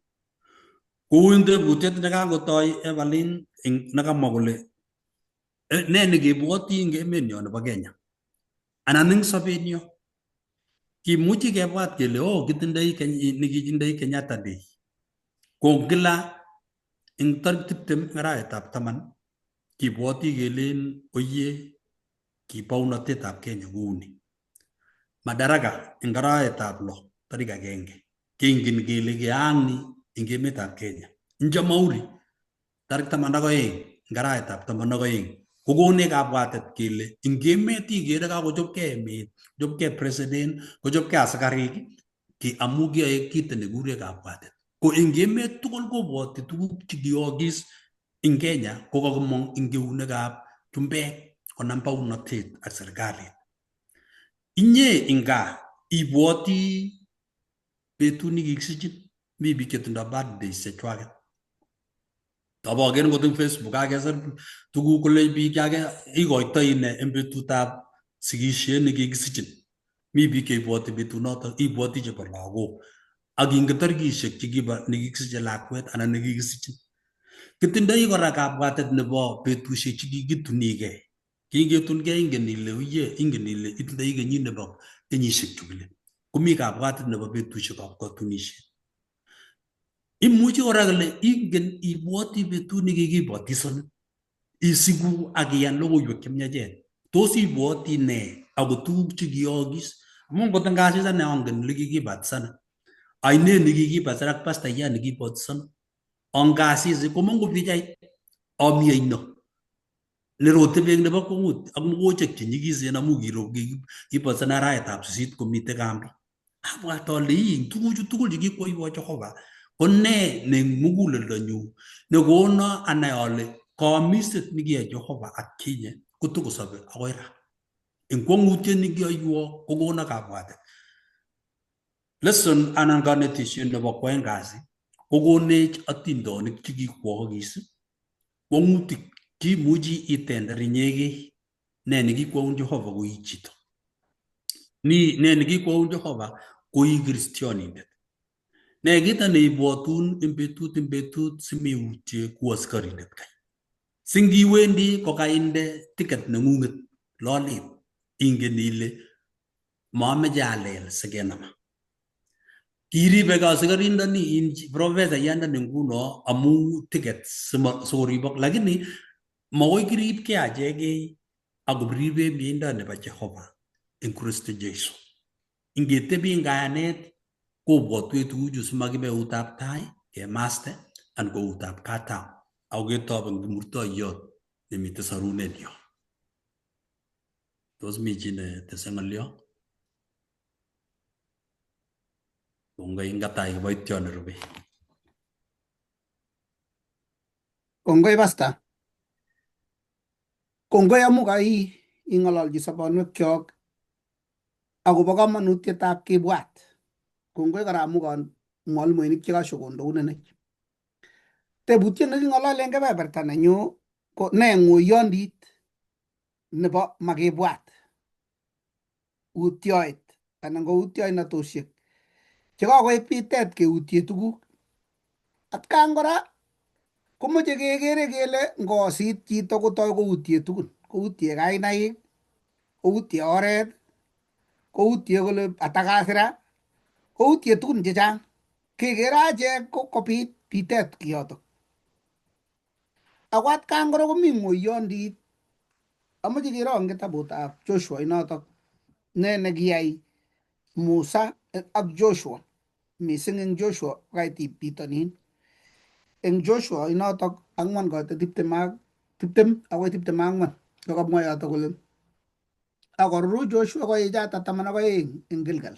Kou eng tebutiet nekakotoi Evelyn nekamwa kole ne nekebwoti eng emenyo nebo Kenya anan eng sobenyo kimuchi kebwat kele oh kitindoi nekitindoi Kenyatta Day ko kila eng tarik 20 arawetab taman kibwoti kelen oye kibounotetab Kenya kouni. Madaraka eng arawetab lo tarik 1 kengen kele kiyaak ni eng emetab Kenya. Eng Jamhuri tarik 12 eng arawetab 12 kokonech kabwatet kele eng emet ikere kakochopkei emet, kochopkei president, kochopkei asikarik ki amu kiyoe kit nekikure kabwatet. Ko eng emet tugul kobwoti tuguk chekiyookis eng Kenya kokakimong eng eunekab chumbek konam bounotet ak serikalit. Inye eng gaa ibwoti betut nekikisichin, mi biik chetindoi birthdays chechwaket. Taboker ngot eng Facebook kakesir tuguk kole biik age ikoitoi ne eng betutab sikisiet nekikisichin. Mi biik cheibwoti betunotok, ibwoti chebo lagok. Ak ingen tarikisiek chekibo nekikisiche lakwet anan nekikisichin. Kitindoi kora kabwatet nebo betusiek chekikitunigei. Kingetunkei ingen ile uye, ingen ile itindoi kenyit nebo kenyisiek chu kile. Komi kabwatet nebo betusiekab katunisiet. Imuchi kora kole ingen ibwoti betut nekikibotisonin. Isiku ak iyan logoiwek chemiachen. Tos ibwoti nee ako tuguk chekiyookis? Amu ngot eng kasis ane angen ole kikibatisana. Ainet nekikibatisana ak pastayat nekibatisana. Angasis komongu pichait ami oino nerote beek nebo kwongut ak mokochek chenyikisen amu kibatisana arawetab sisit komite kambi. Abwat ale ii tuguchu tugul chekikwoiwo Jehova ko nee ne muguleldonyu nekono anai ale kamiset nekiyai Jehova atkinye kotokosobe akoi ra. Eng kwongutiet nekiyoiwo kokono kabwatet. Lesson anan konetisiet nebo kwoeng kasi kokonech atindonik chekikwookis, kwongutik chimuchi itender inyegei ne nekikwoun Jehova koi chito. Ni ne nekikwoun Jehova koi kristionindet. Ne kito neibwotun eng betut simeutye ku askarindet kai. Singiwendi kokainde ticket neng'ung'et lolet ingen ile mameche alel sikenama. Kiribeke asikarindoni in profesayandani nguno amu ticket sikoribok lakini makoi kiribkei achekei ako ribe mieindo nebo Jehova eng Kristo Jesu. Ingetebi eng kayanet kobwotwech tuguchu simakibe eutab tai kemaste anan ko eutab katam ako ketoben kimurtoiyot nemite sorunet nyo. Tos mi chi netese ng'olyo? Kongoi ngatai kiboitiot nerube. Kongoi pasta. Kongoi amu kai ing'ololchi sobonwekyok akobo komonutietab kibwat. Kongoi kora amu mwalimuinik chekashokondounenech. Tebutiet neking'ololen kebeberta nenyu ko ne ng'oyondit nebo makibwat utyoet anan ko utyoinatosiek chekokoib bitet keutye tuguk. Atkan kora komoche kekere kele ngosit chito kotoi koutye tugun, koutye kainaik, koutye oret, koutye kole ata kasi ra, koutye tugun chechang. Kekere achek kobit bitet kiyotok. Ako atkan kora komi ng'oyondit, amoche kero eng kitabutab Joshua inotok ne nekiyai Musa ak Joshua mising eng Joshua kait bitonin. Eng Joshua inotok ang'wan koite 20 akoi 24 kokamwa yotok kole akoruruch Joshua koichata 12 eng Gilgal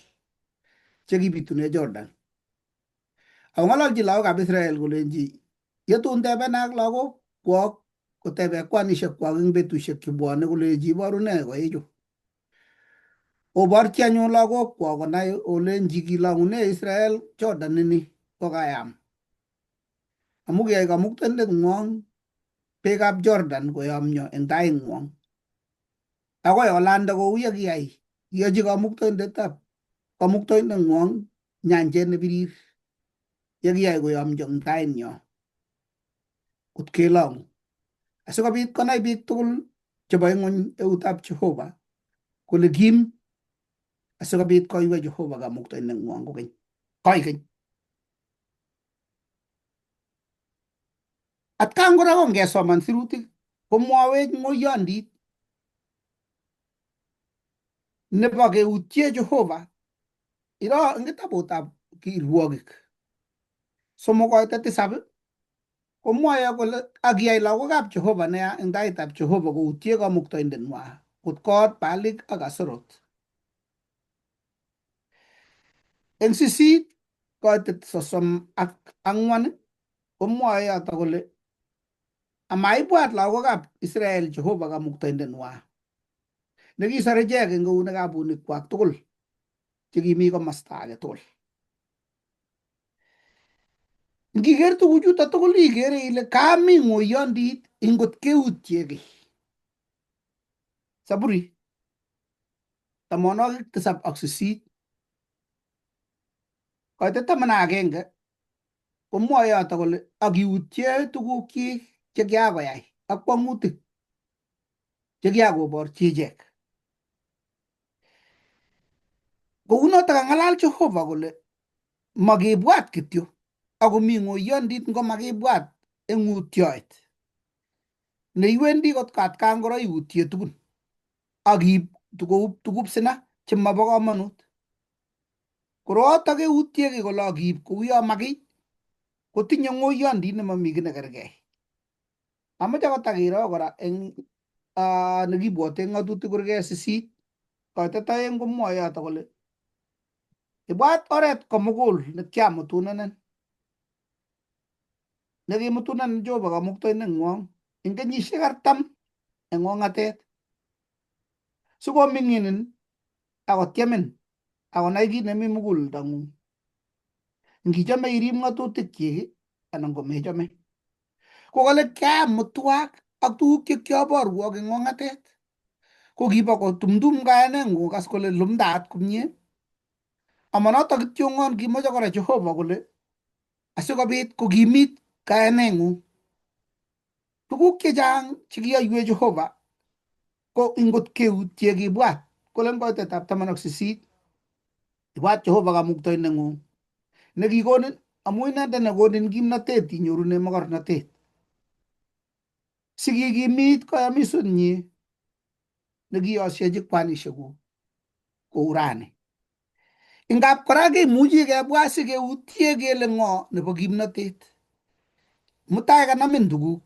chekibitune Jordan. Akong'ololchi lagokab Israel kolenji yetun tebenak lagok kwok kotebe kwanishek kwak eng betusiek chebwone kolenji iboru nee koichu. Oborchi anyun lagok kwok konai olenji kilong'une Israel Jordan ini kokayam. Amu kiyai kamuktaindet ng'wong beekab Jordan koyomyo eng taing'wong. Akoi olande kou ye kiyai kiyochi kamuktaindetab kamuktaindeng'wong nyanjet nebirir ye kiyai koyomyo eng tainyo kot kelong'u. Asikobit konai biik tugul chebo ing'wony eutab Jehova kole kim asikobit koiwei Jehova kamuktaindeng'wong kokeny koikeny. Atkan kora ko ngesoman sirutik komwowech ng'oyondit nebo keutye Jehova. Iro eng kitabutab kirwogik 3 koite 7 komwoe kole akiyai lagokab Jehova neya eng taitab Jehova koutye kamuktaindeng'wa kot koot Baalik ak Asorot. Eng 8 koite 34 komwoe yoto kole amaibwat lagokab Israel Jehova kamuktaindeng'wa nekisor ichek eng eunekab bunikwak tugul chekimi komosta age tugul. Ngiker tuguchuto tugul ikere ile kami ng'oyondit ingot keutye kiy. Saburi 78 koite 11 komwoe yoto kole akiutye tugukyik chekiakoyai ak kwong'utik chekiakoborchi ichek. Kounotok kang'alal Jehova kole makibwat kityo akomi ng'oyondit ngomakibwat eng utyoet. Neiwendi kot atkan kora iutye tugun ak iib tuguk sina chemobo komonut. Korooto keutye kiy kole ak iib kouyo makiy kotinye ng'oyondit nemomi kiy nekerkei. Amoche kotakiro kora eng nekibwote ng'atutik kurget 8 koitet 2 komwoe yoto kole ibwat oret komugul nekiamutunenen nekimutunen Jehova Kamuktaindeng'wong eng kenyisiek 40 eng ong'atet sikoming'inin akotiemin akonai kit nemi muguleldang'ung ngichome irib ng'atutikyik anan komechome. Ko kale kiaam mutwak ak tuguk che kioborwok eng ong'atet ko kibo kotumtum kayaneng'ung kokas kole lumdaat komie. Amanoto kityongon kimoche kora Jehova kole asikobit kokimit kayaneng'ung. Tuguk chechang chekiyoiwech Jehova ko ingot keutye kibwat kole eng koitetab 18 ibwat Jehova Kamuktaindeng'ung nekikonin amu inendet nekonin kimnatet inyorune mogornotet sikikimit koyomisunyi nekiyosiechi kwanisiekuk kou rani. Ingap kora kemuchi kebwa sikeutye kele ng'o nebo kimnatet. Mutai kanamin tuguk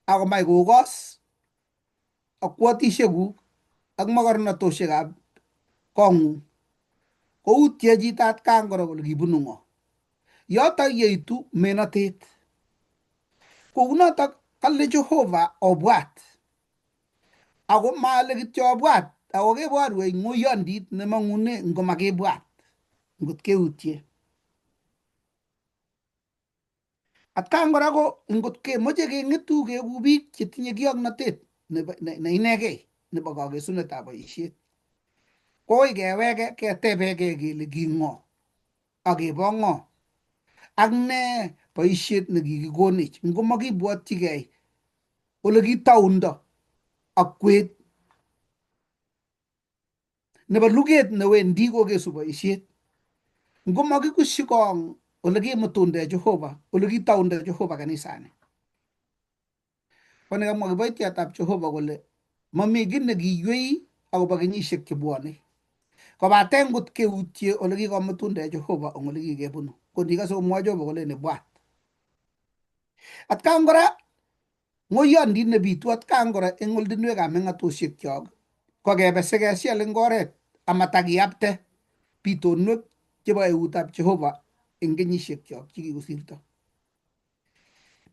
akomach kokos akwotisiekuk ak mogornotosiekab kong'ung. Koutye chito atkan kora kole kibunu ng'o. Yoto yeitu menotet. Kounotok kale Jehova obwat. Ako maale kityo obwat, ako keborwech ng'oyondit nemong'une ngomakibwat, ngot keutye. Atkan kora ko ngot kemoche keng'etu keku biik chetinye kioknotet ne inegei nebo kakesunetab boisiet, kokoi keweke ketebekei kele ki ng'o ak kebo ng'o ak ne boisiet nekikikonech ngomakibwotyigei ole kitoundo ak kwet nebo luget newendi kokesu boisiet. Ngomakikusyi kong ole kimutunde Jehova, ole kitounde Jehova kanisani. Ko nekamwa kiboityotab Jehova kole mami kiy nekiywei akobo kenyisiek chebwone. Kobaten ngot keutye ole kikomutunde Jehova eng ole kikebunu. Ko ndikose komwoe Jehova kolen ibwat. Atkan kora ng'oyondit nebitu atkan kora eng oltinwekab meng'atosiekyok ko kebe sikesial eng oret amatakiyapte bitonwek chebo eutab Jehova eng kenyisiekyok chekikosirto.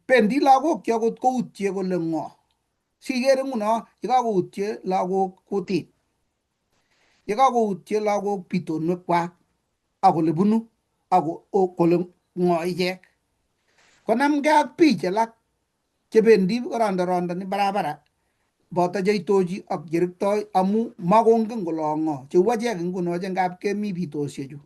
Bendi lagokyok kot koutye kole ng'o. Sikere nguno yekakoutye lagok kutit, yekakoutye lagok bitonwekwak ak ole bunu ak kole ng'o ichek. Konamgei ak biich alak chebendi korondorondoni barabara boto cheitochi ak cherektoi amu makongen kole ng'o cheu achek nguno che ngap kemi bitosiechu.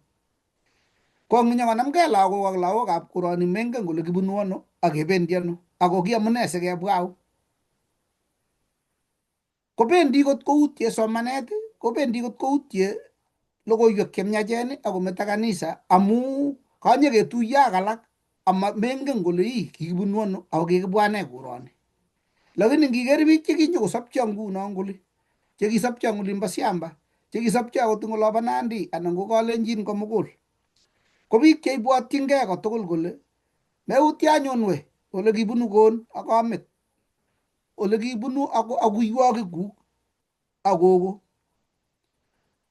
Ko nginyokonamgei lagok ak lagokab koroni mengen kole kibunu ano ak kebendi ano ako ki amune sikebwa au. Kobendi kot koutye somanet, kobendi kot koutye logoiwek chemiachen akometo kanisa amu kanyeketuiyo ak alak ama mengen kole ii kikibunu ano ako kikibwa nee koroni. Lakini ngiker biik chekinyokosopcho nguno kole, chekisopcho eng olimbo Siamba, chekisopcho akot eng olobo Nandi anan ko Kalenjin komugul, ko biik cheibwotyingei kotugul kole meutye anyun we ole kibunu kon ak kamit, ole kibunu ak akuywogikuk ak gogo.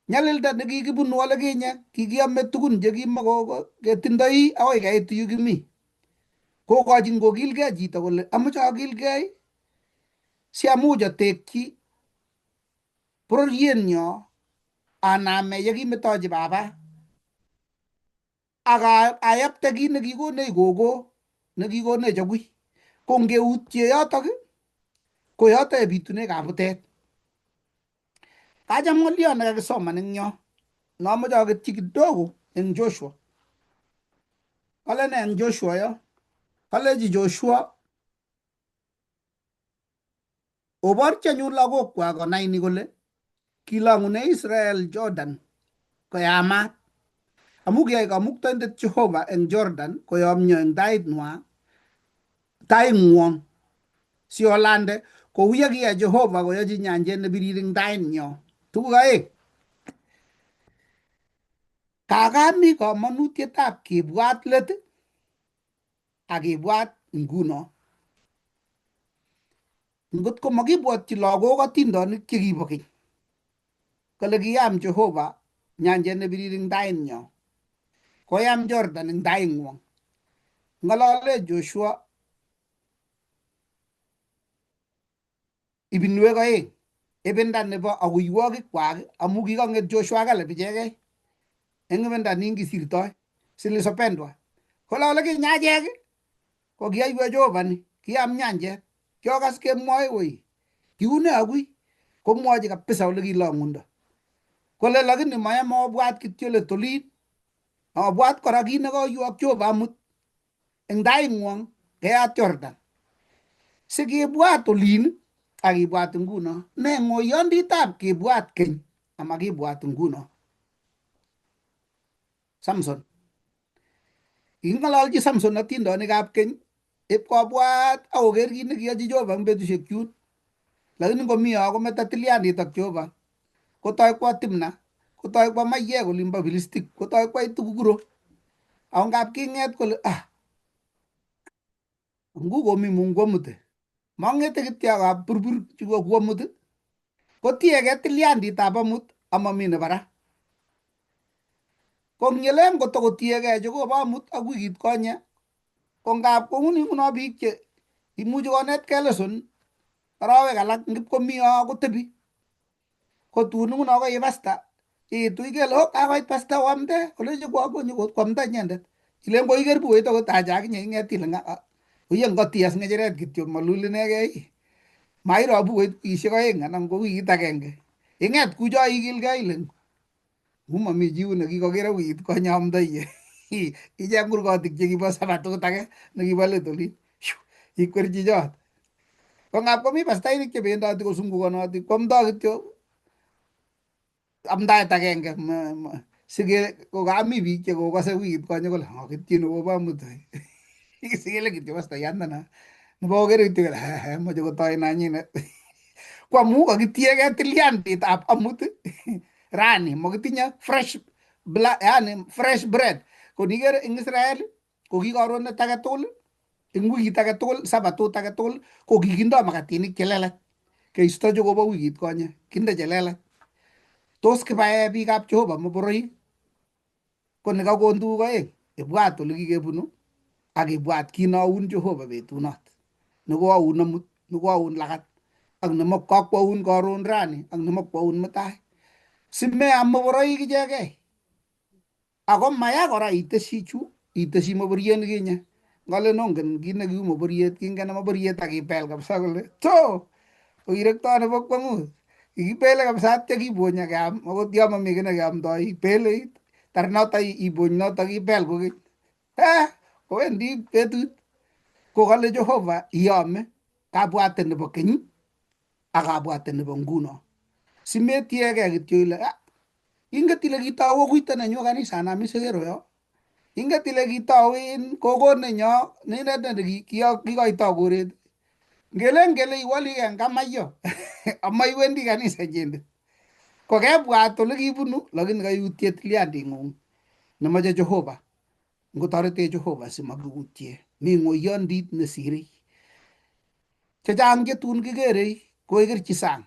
Nyalilda nekikibunu olekinye kikiame tugun chekimoketindoi akoi keit yu kimi. Kokochin kokilgei chito kole amoche akilgei siamuch atekyi bororienyo aname yekimetochi baba ak ayapte kit nekikonech gogo nekikonech agui. Ko ngeutye yotok ko yotok yebitune kabutet. Kacham ng'oliot nekakisoman eng yo nomoche aketyi kidogo eng Joshua. Kale ne eng Joshua yo? Kalechi Joshua oborchi anyun lagokwak konai ni kole kilong'une Israel Jordan koyamat amu kiyai kamuktaindet Jehova eng Jordan koyomyo eng tait nwa taing'wong. Siolande kou ye kiyai Jehova koyochi nyanjet nebirir eng tainyo. Tuguk aeng. Kakami kamanutietab kibwat let ak kibwat nguno. Ngot ko makibwotyi lagok atindonik chekibo keny kole kiyam Jehova nyanjet nebirir eng tainyo, koyam Jordan eng taing'wong. Ng'alale Joshua ibinwek aeng, ibinda nebo aguiwokikwak amu kikong'et Joshua Caleb ichegei eng ibinda nin kisirtoi zilizopendwa. Kole ole kinye achek ko kiyoiwech Jehova ni, kiam nyanjet, kiokas kemwoe woi, kiune agui, komwochi kabisa ole kilong'undo. Kole lakini mayame obwat kityo let olin, obwat kora kit nekoiywok Jehova amut eng taing'wong keyat Jordan. Sikibwat olin ak ibwat nguno. Ne ng'oyonditab kibwat keny amakibwat nguno? Samson. King'ololchi Samson atindonikab keny, ipkobwat ak koker kit nekiyochi Jehova eng betusiek chun. Lakini ngomi yo kometo tilyandit ak Jehova. Kotoi kwo Timna, kotoi kwo maiyek olimbo Filistik, kotoi kwai tuguk kuro. Ako ngap king'et kole ah, ngu komi Mungu amut. Mang'ete kityo ak aburbur chu ku amut. Kotiegei tilyanditab amut amami nebo ra. Ko ng'elen kotokotiegei Jehova amut ak wikit konye, ko ngap kouni nguno biik che imuchi konetkei lesson arawek alak ngipkomi yo kotebi. Ko tun nguno ko ii pasta iitu ikele oh kakoit pasta oamde kolechi kwa kwamda inyendet. Ilen koiker bukuit akot acha akinye ing'et ile uye ngotias ng'echeret kityo malul inegei. Mairo bukuit wikisiek aeng anan ko wikit agenge. Ing'et kucho ikilgei ile ngu mami chi nekikokere wikit konye amdoi. Icheng kurgotik chekibo sabatut age nekibo let olin. Ikwerchi chot. Ko ngap komi pastainik chebendoti kosungukonoti kwamdoi kityo amdaet agenge sige kokami biik chekokose wikit konye kole kityin kobo amut. Sikele kityo pastayandana nebo kokere kityo kole moche kotoi nanyinet. Ko amu kakitiegei tilyanditab amut rani mokitinye fresh yani fresh bread. Ko nikere eng Israel ko ki karonet age tugul eng wikit age tugul sabatut age tugul ko kikindo makatinik chelelach keisto chekobo wikit konye kinde chelelach. Tos kibae biikab Jehova moboroik? Ko nikakon tuguk aeng, ibwat ole kikebunu ak ibwat kit noun Jehova betunot nekoaun amut nekoaun lagat ak nemokakwaun karon rani ak nemokwaun mutai. Simeam moboroik ichegei. Ako maya kora iteshi chu, iteshi moboriet nikinye. Ngalen ongen kit nekiu moboriet, kingen moboriet ak ipel kabisa kole to kokirekto nebo kwang'ut. Kikipele kabisa atya kibony ak keam akot yo mami kiy nekeamdoi ipele tar noto ibony notok ipel kokeny. Eh, kowendi betut kokale Jehova iyome kabwatet nebo keny ak kabwatet nebo nguno. Simetiegei kityo ile ah, inget ile kitou okuito nenyu kanisa nami sekero yo. Inget ile kitou in kogo nenyo nindet kikoito koret. Ngelen kele iwolige ngamaiyo ama iwendi kanisa inyendet. Ko kebwat ole kibunu lakini kaiutie tilyanding'ung nemoche Jehova. Ngotoretech Jehova simakiutie. Mi ng'oyondit nesirei. Chechang chetun kikerei koikerchi sang.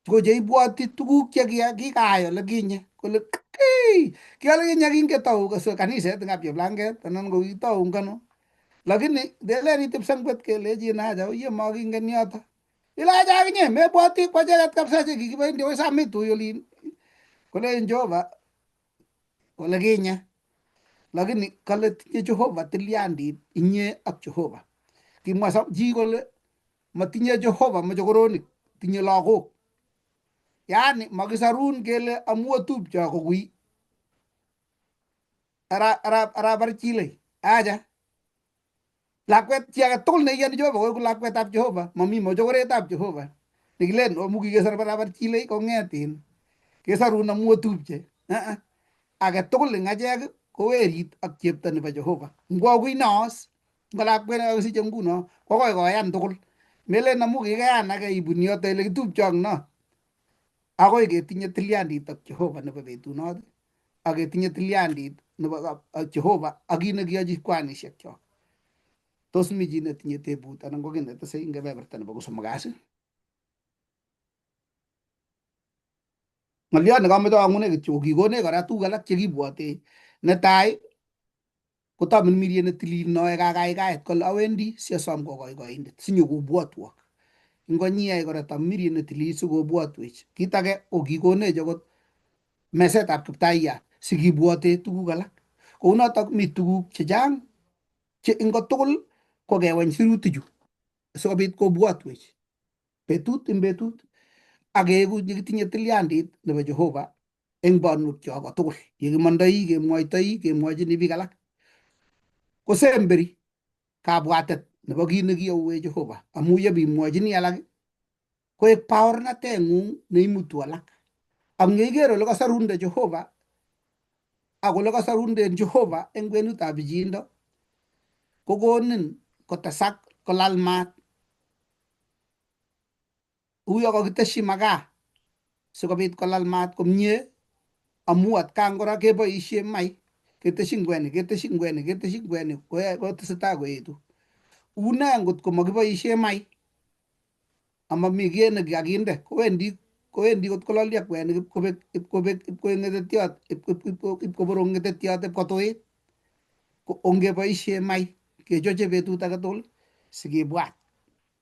Ko cheibwoti tuguk che kikaai ole kinye kole ki ole kinye kingetou kaniset eng Kapcheplanget anan ko kitou ngano. Lakini ndelen itepse ngwet kelechin acha uye makingen yoto. Ile acha akinye mebwoti kwacheket kabisa che kikibendi akoi Samitui olin. Kolechin Jehova ole kinye. Lakini kale tinye Jehova tilyandit inye ak Jehova. Kimwa chi kole matinye Jehova mochokoronik, tinye lagok. Yani makisarun kele amu otupcho ko kui ara barchilei. Acha. Lakwet chi age tugul neiyoni Jehova koeku lakwetab Jehova, mami mochokoretab Jehova. Nekilen amu kikesor barabar chilei kong'et in kesarun amu otupche. Age tugul eng achek ko werit ak chepto nebo Jehova. Ngwo kuinos, ngo lakwet nekakisiche nguno kokoi koyan tugul. Melen amu kikayanake ibun yoto ile kitupcho ak no. Akoi ketinye tilyandit ak Jehova nebo betunot ak ketinye tilyandit nebo Jehova ak kit nekiyochi kwanishek chok. Tos mi chi netinye tebut anan ko kiy netese eng kebeberta nebo kosomok kasi? Ng'oliot nekamoche ang'une kityo ko kikonech kora tuguk alak chekibwote. Netai ko tamirmiriet netilil noe kakaikaet kole awendi siasom kokoikoindet sinyokobwotwok. Ingonyiyai kora tamirmiriet netilil sikobwotwech. Kit age ko kikonech akot mesetab kiptayat sikibwote tuguk alak. Kounotok mi tuguk chechang che ingotugul ko kewany sirutichu sikobit kobwotwech betut eng betut ak keeku chekitinye tilyandit nebo Jehova eng bonwekchok kotugul. Yekimondoi kemwoitoi kemwochini biik alak kosemberi kabwatet nebo kit nekiyouwech Jehova amu yebimwochini alak koek baornateng'ung neimutu alak. Ak yeiker ole kasarunde Jehova ak ole kasarunden Jehova eng kwenutab pichiindo kokonin kotesak kolal maat uyo kakiteshi makaa sikobit kolal maat komie amu atkan kora keboishe mai keteshin kwenik keteshin kwenik keteshin kwenik kotesetai koetu. Une ngot ko makiboishe mai amami kiy nekakinde kowendi kowendi kot kololyo kwenik ipkobek ipkobek ipkoek ngetetyot ipkoborok ngetetyot ipkotuit. Ko ongeboishe mai kechoche betut age tugul sikibwat.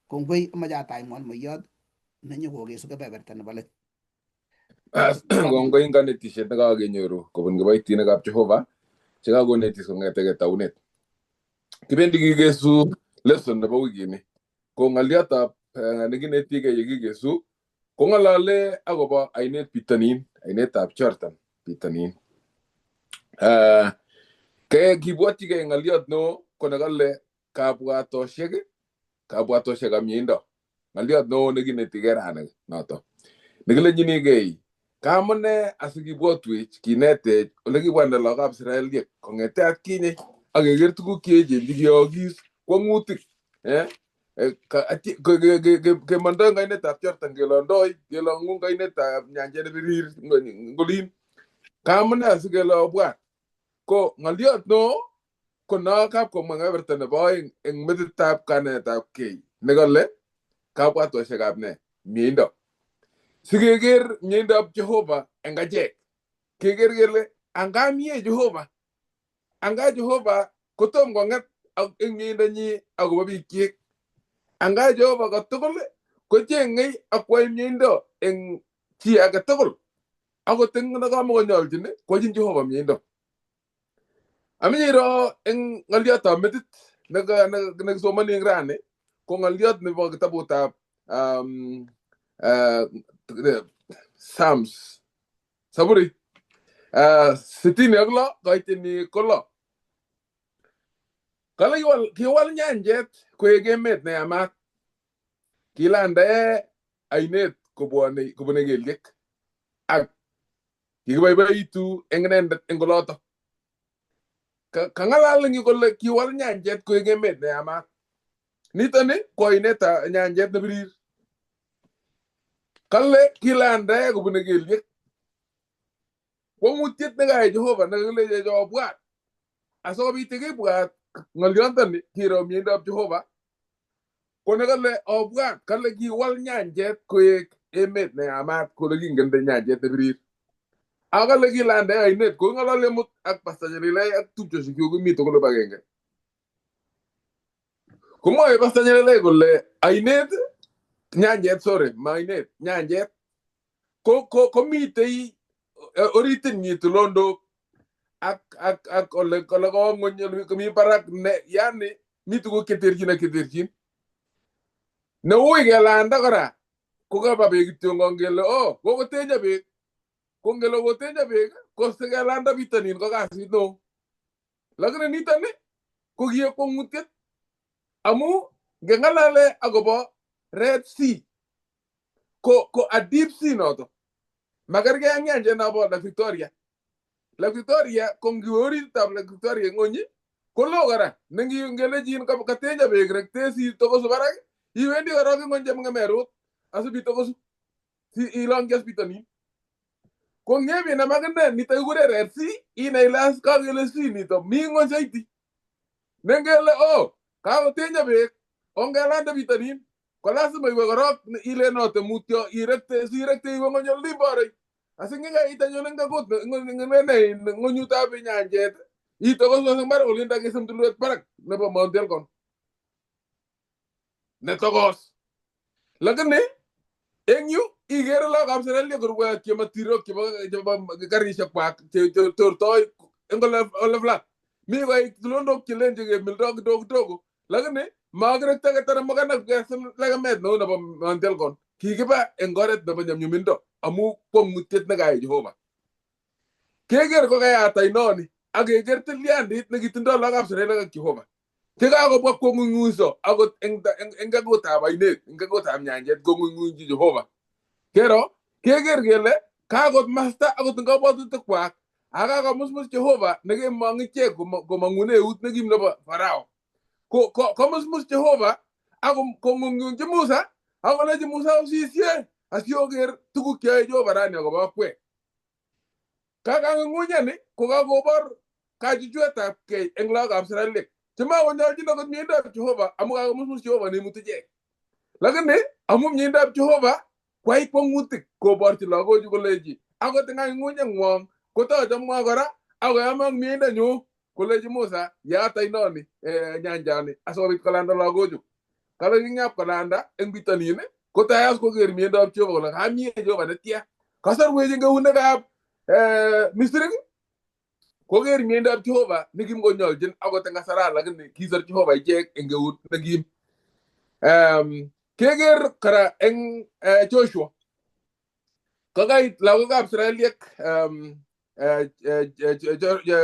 Kongoi amache atach mwalimuiyot nenyokokesu kebeberta nebo let. Kongoi eng kanetishet nekakenyoru kobun kiboitinikab Jehova chekakonetis kong'etegei taunet. Kibendi kikesu lesson nebo wikini. Ko ng'oliotab nekinetigei yekikesu kong'olole akobo ainet bitonin, ainetab Jordan bitonin. Kibwotyigei ng'oliot neo ko nekole kabwatoshek, kabwatoshekab mieindo. Ng'oliot neo nekinetigei rani noto. Nekilenjinigei kamune asikibwotwech kinetech ole kibwanda lagokab Israeliek kong'ete atkinye ak keker tuguk cheechen chekiyookis kwong'utik kemondoi eng ainetab Jordan kelondoi kelong'u eng ainetab nyanjet nebirir ngolin. Kamune asikele obwat ko ng'oliot neo ko no kapkomwa eng kebeberta nebo oeng eng metitab kanetab kei nekole kabwatoshekab ne mieindo. Sikeker mieindoab Jehova eng achek. Keker kele anga mie Jehova. Anga Jehova kotom kong'et eng mieindonyi akobo biikyik. Anga Jehova kotugul kocheng'ei ak kwai mieindo eng chi age tugul. Akot eng nekamakonyolchin kwachin Jehova mieindo. Amache iro eng ng'oliotab metit nekisomoni eng rani ko ng'oliot nebo kitabutab Psalms Saburi 66 koitini ko lo. Kale kiwal nyanjet koek emet neyamat. Kilandae ainet kobune kelyek ak kikiboiboitu eng inendet eng oloto. Kang'alal eng yu kole kiwal nyanjet koek emet neyamat. Nitoni ko ainet nyanjet nebirir. Kale kilandae kobune kelyek. Kwong'utiet nekayai Jehova nekakilechech obwat. Asikobit yekibwat ng'oliontoni kiro mieindoab Jehova ko nekale obwat kale kiwal nyanjet koek emet neyamat kole kingende nyanjet nebirir. Ak kale kilandae ainet koking'ololi amut ak Pastor Nyelilei ak tupchosiekyuk kimi tugul kibagenge. Komwoe Pastor Nyelilei kole ainet nyanjet sorry ma ainet nyanjet ko komitei oritinyi tulondok ak ak ak ole kowo ng'weny ole komi barak ne yani mi tuguk cheterchin ak cheterchin. Neui kelanda kora ko kaba beek kityongon kele oh kokotenyo beek ko ngele kotenyo beek ko sikelanda bitonin ko kasit neo. Lakini nitoni ko kiek kwong'utiet amu ngeng'alale akobo Red Sea ko a deep sea noto. Makergei ak nyanjet nobo Lake Victoria. Lake Victoria ko ngiwe oritab Lake Victoria ng'ony ko loo kora nengelechin katenyo beek rektesi tokosu barak Iwendi korok eng chemngemerut asipitokosu si ilongchi as bitonin. Ko ngebinam akine nito kikure Red Sea, inai ile as kakele sea nito mi ng'ony saiti. Nengele oh kakotinye beek ongelande bitonin ko lazima iwe korok ilenote mutyo irekte sirekte iwe ng'ony olin borei. Asingekait anyun eng kakut ng'ene ng'onyutab nyanjet itokosu eng barak olin takisem tulwet barak nebo Mount Elgon netokos. Lakini eng yu ikere lagokab serikalit korwae chebo tirok chebo karishek kwak che tortoi eng ole flat. Mi koik tulondok chelen chekemildo kidogo kidogo lakini makirekto ketare makanak kesem lekemet neu nebo Mount Elgon. Kikiba eng oret nebo nyumnyumindo amu kwong'utiet nekayai Jehova. Keker kokayat oinoni ak keker tilyandit nekitindoi lagokab Israel ak Jehova. Chekakobwa kong'ung'uso akot eng kakutab ainet, eng kakutab nyanjet kong'ung'unchi Jehova. Kero, keker kele kakot masta akot eng kabwatutikwak ak kakomusmus Jehova nekemong ichek komong'une eut nekim nebo Farao. Komusmus Jehova ak kong'ung'unchi Musa ak kolechi Musa osisie asioker tuguk cheyoe Jehova rani akobo akwek. Kakang'ung'unyani ko kakobor kachuchuetabkei eng lagokab Israelik chemakonyolchin akot miendab Jehova amu kakomusmus Jehova neimutu ichek. Lakini amu miendab Jehova kwai kwong'utik koborchi lagochu kolechi akot eng kang'ung'unyeng'wong kotochomwo kora akoyamok miendanyu kolechi Musa yaat oinoni nyanjani asikobit kolanda lagochu. Kale king'ap kolanda eng bitonin kotayas koker miendab Jehova kole kamie Jehova netya. Kasorwech eng eunekab Misri koker miendab Jehova nekimkonyolchin akot eng kasara lakini kisor Jehova ichek eng eut nekim. Keker kora eng Joshua kokait lagokab Israeliek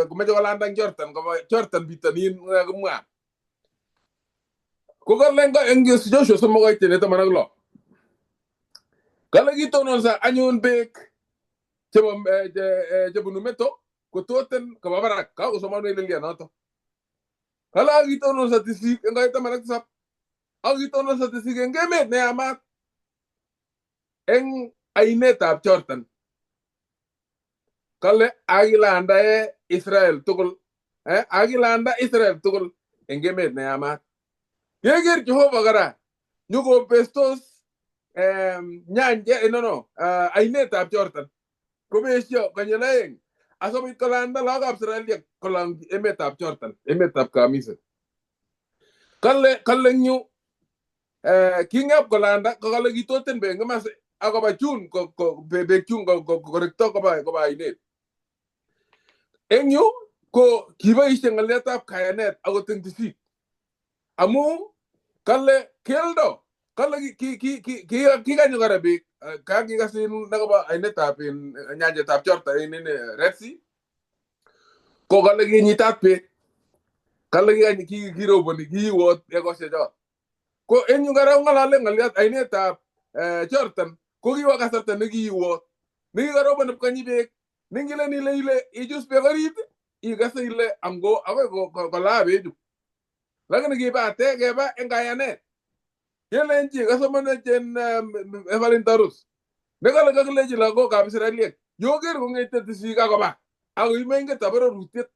komeche kolanda eng Jordan koba Jordan bitonin nekakimwa. Kokale eng Joshua 3:16 kale kitononso anyun beek chebunu meto kototen koba barak kakosomanwech lelyanoto. Kale akitononso tisik eng kait 17 akitononso tisik eng emet neyamat eng ainetab Jordan. Kale akilandae Israel tugul akilanda Israel tugul eng emet neyamat. Keker Jehova kora nyokobestos nyanje ainetab Jordan kobesyo konyil aeng asikobit kolanda lagokab Israeliek kolongchi emetab Jordan emetab kamiset. Kale eng yu king'ap kolanda kokale kitoten beek komasi akoba chun beek chun korekto koba ainet. Eng yu ko kiboisie ng'alyotab kayanet akot eng tisik amu kale keldo kale kikanyo kora beek kakikas nekobo ainetab nyanjetab Jordan en Red Sea ko kale kinyitat beek kale kiroboni kiiwot ekosiek. Ko eng yu kora ng'alale ng'olyot ainetab Jordan ko kiwo kasarta nekiiwot nekikarobon ipkonyi beek nengilen ile ile ichus beek orit ikase ile ango akoi kolaa bechu. Lakini kibate keba eng kayanet. Kelenchi kasomanech en Evelyn Tarus. Nekale kakilenchi lagokab Israeliek yoker kong'ete tisik akoba ako imenget ab arorutiet.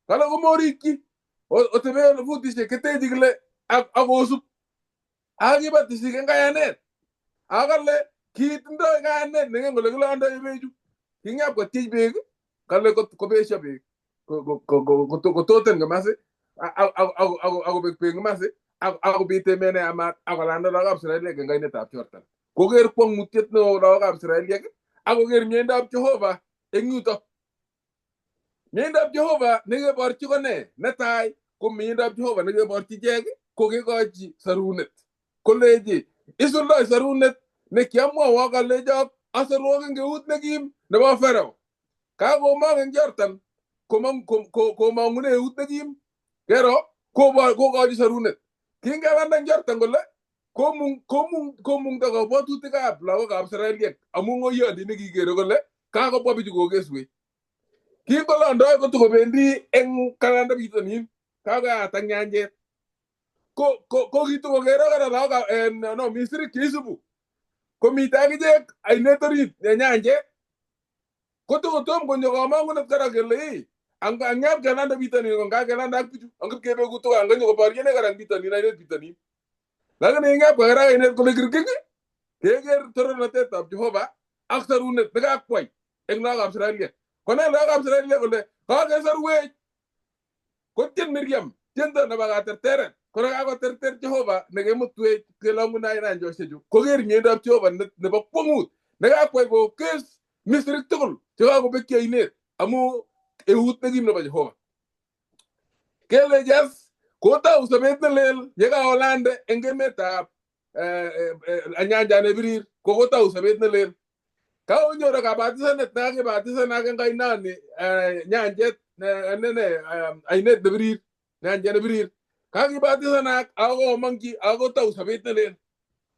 Kale komorikyi otebe futisiek ketechi kile akosub. Akiba tisik eng kayanet. Akale kitindoi kayanet nengen kole kilondoi bechu. King'ap kotyech beek kale kobesyo beek kototen komasi akobek beek komasi akobit emet neyamat akolanda lagokab Israeliek eng ainetab Jordan. Koker kwong'utiet neo lagokab Israeliek akoker miendab Jehova eng yuto. Miendab Jehova nekeborchi ko ne? Netai ko miendab Jehova nekeborchi ichek ko kekochi sorunet. Kolechi isuldoi sorunet nekiamwowok alechok asorwok eng eut nekim nebo Farao. Kakomong eng Jordan komong'une eut nekim kero kokochi sorunet. Kingelanda eng Jordan kole komungto kabwatutikab lagokab Israeliek amu ng'oyondit nekikere kole kakobwa bichu kokeswech. Kingolondoi kotokobendi eng kalanda bitonin kakoyatak nyanjet. Ko kitukokero kora lagok no Misrik cheisubu komite akichek ainet orit nyanjet kotokotom konyo kamang'unet kora kele angap kelanda bitonin ko ngakelanda ak bichu angip kebeku tuga anganyo koboryenech kora bitonin ainet bitonin lakini ingap kakera ainet kole kirking keker torornatetab Jehova ak sorunet nekakwai eng lagokab Israeliek konai lagokab Israeliek kole kakesorwech kotien Miriam tiendo nebo katerteret kora kakoterter Jehova nekemutwech kelongune nyanjosiechu koker miendab Jehova nebo kwong'ut nekakwai kokes Misrik tugul chekakobekyi ainet amu eut nekim nebo Jehova. Kele jas kotou sobet nelel yekaolande eng emetab anyanja nebirir kokotou sobet nelel. Kakonyor kabatisanet nekakibatisanak eng ainoni nyanjet nene ainet nebirir nyanjet nebirir kakibatisanak akomongchi akotou sobet nelel.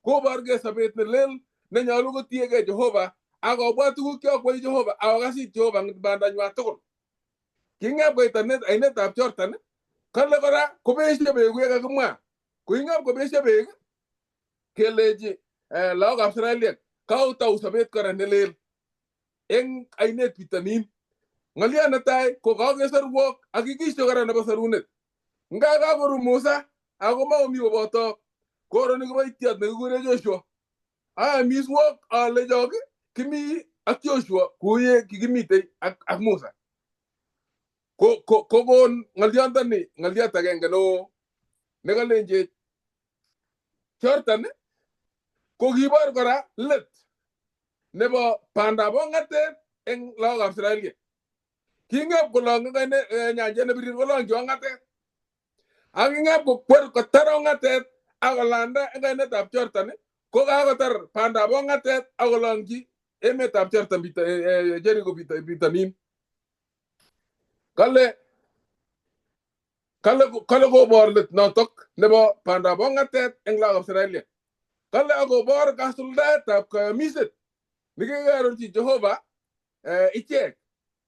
Koborgei sobet nelel nenyolu kotiegei Jehova akobwat tuguk chekokwai Jehova akokasit Jehova eng bandanywa tugul. King'ap koit ainetab Jordan kale kora kobesio beek yekakimwa. Koing'ap kobesio beek kelechi lagokab Israeliek kaotou sobet kora nelel eng ainet bitonin. Ng'oliot netai ko kakesorwok hakikisho kora nebo sorunet. Nga kakoru Musa ako makomi koboto koro ni kiboitiot nekikure Joshua. Aamiswok ale chok kimi ak Joshua kouye kikimitei ak Musa. Kokon ng'oliontoni ng'oliot agenge neo nekalenjech Jordan ko kibor kora let nebo bandab ong'atet eng lagokab Israeliek. King'ep kolong'u nyanjet nebirir kolong'chi ong'atet. Ak king'ep kokwer kotar ong'atet ak kolanda eng ainetab Jordan ko kakotar bandab ong'atet ak kolong'chi emetab Jordan Jericho bitonin. Kale kobor let notok nebo bandab ong'atet eng lagokab Israeliek. Kale akobor kasuldaetab kayamiset nekikarorchi Jehova ichek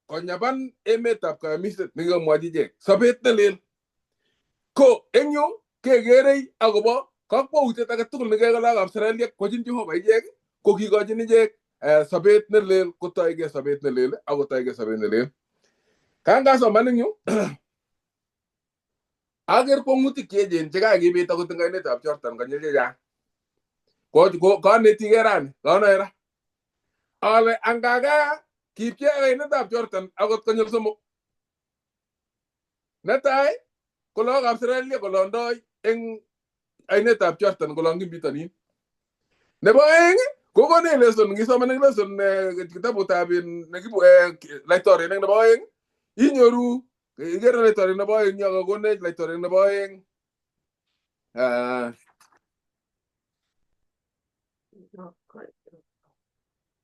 konyaban emetab kayamiset nekikamwochi ichek sobet nelel. Ko eng yu kekerei akobo kakwautiet age tugul nekeyai lagokab Israeliek kwochin Jehova ichek ko kikochin ichek sobet nelel kotoigei sobet nelel akotoigei sobet nelel. Kangasoman eng yu aker kwong'utik cheechen chekakibit akot eng ainetab Jordan konyil chechang. Konetikei rani, konoe ra. Ale angaka kipchei ainetab Jordan akot konyil somok. Netai ko lagokab Israeliek kolondoi eng ainetab Jordan kolong'chin bitonin. Nebo aeng kokonech lesson, ngisoman eng lesson kitabutab laitorinik nebo aeng inyoru ikere laitorinik nebo aeng yo kakonech laitorinik nebo aeng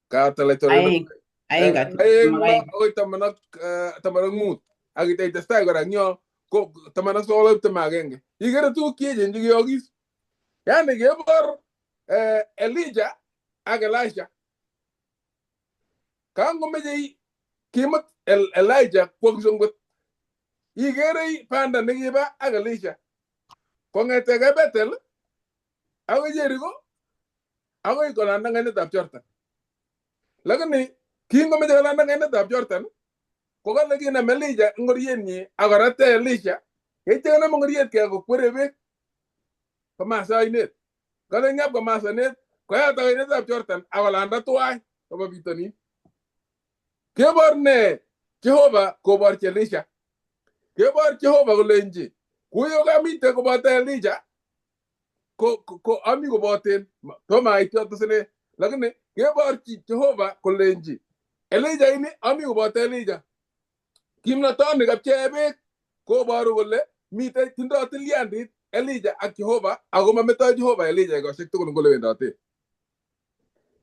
kata laitorinik Aeng aeng akoi 15 ak iteitestai kora eng yo ko 19 akoi 21. Ikere tuguk cheechen chekiyokis. Yani kebor Elijah ak Elisha. Kangomeche kimut Elijah kwo kipsongot. Ikerei banda nekiba ak Elisha. Kong'etegei Bethel akoi Jericho akoi kolanda ainetab Jordan. Lakini kingomeche kolanda ainetab Jordan kokale kinam Elijah ngorienyi akorate Elisha. Yeityo konam ngoriet kei kokwere beek komasa ainet. Kale ngap komasa ainet koyat ainetab Jordan akolanda tuwai koba bitonin. Kebor ne Jehova koborchi Elisha. Kebor Jehova kolenji kuyo kamite koboto Elijah ko ami koboten tomo ait yoto sine lakini keborchi Jehova kolenji Elijah ini ami koboto Elijah. Kimnotoni kapchee beek koboru kole mitei tindoi tilyandit Elijah ak Jehova ako mametoi Jehova Elijah ekosiek tugul ngole wendote.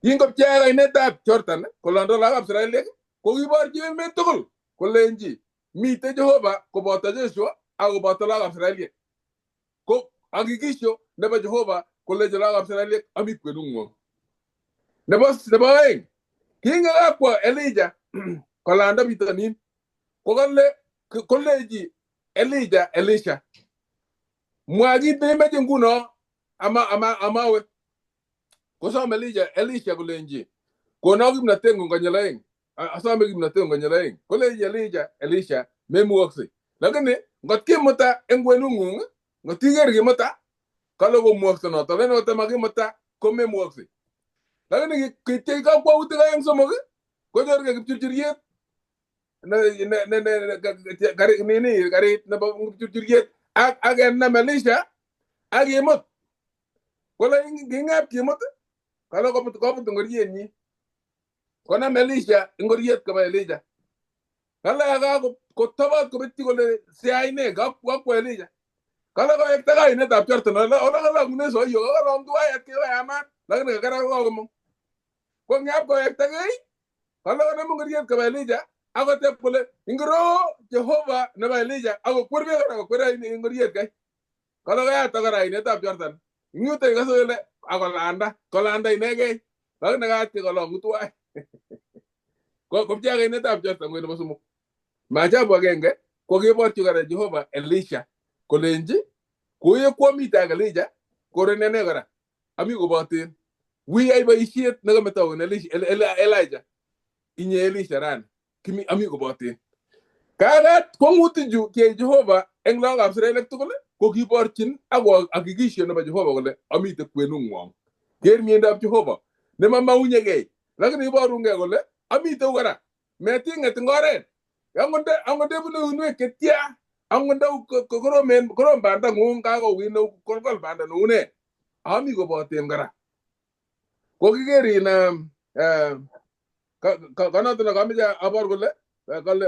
Kingopchee ainetab Jordan kolondo lagokab Israeliek ko kiborchi emet tugul kolenji mitei Jehova koboto Joshua ak koboto lagokab Israeliek. Ko hakikisho nebo Jehova kolenji lagokab Israeliek ami kwenung'wong. Nebo aeng kingakakwo Elijah kolanda bitonin kokale koleji Elijah Elisha. Mwa kit neimeche nguno ama ama amawe. Kosom Elisha kolenji kono kimnateng'ung konyil aeng. Asome kimnateng'ung konyil aeng. Kolenji Elisha memukokse. Lakini ngot kimuta eng kwenung'ung, ngot iker kimuta, kale komwokse noto. Lakini ngot makimuta komemukokse. Lakini kitchei kakwautik aeng somok, konyorgei kipchurchuriet nini karit nebo kipchurchuriet ak kenam Elisha ak kimut. Kole king'et kimut, kale koput ngorienyi. Konam Elisha ngoriet koba Elisha. Kale kotobat kobetyi kole siai ne kakwa Elisha. Kale kowekta kainetab chorto ole kalongune soiyo kakalong tuwai atke koyamat lakini kakarak kokomong. Ko ngap kowektagei kale konam ngoriet koba Elisha akoteb kole ingiro Jehova nebo Elisha akokwer beek kora kokwer ngoriet kai. Kale koyat kora ainetab chorto. Ing yuto ikose kole akolanda kolanda inegei lakini kaatke kolongu tuwai. Kopchea kainetab chorto ngwe nebo somok. Maajabu agenge ko keborchi kora Jehova Elisha kolenji koye kwomite ak Elijah korenene kora ami koboten wiyai boisiet nekametoun Elijah inye Elisha rani kimi ami koboten. Kakat kwang'utichu kiyai Jehova eng lagokab Israelek tugul ko kiborchin ak hakikisho nebo Jehova kole amite kwenung'wong. Ker miendab Jehova nemamaunyegei lakini iborungei kole amite kora meting'et eng oret. Angot ndebune uinwek chetya, angot nda korom banda ng'ung kakouit kolkol banda neu ne, ami koboten kora. Ko kiker in konoto kameche abor kole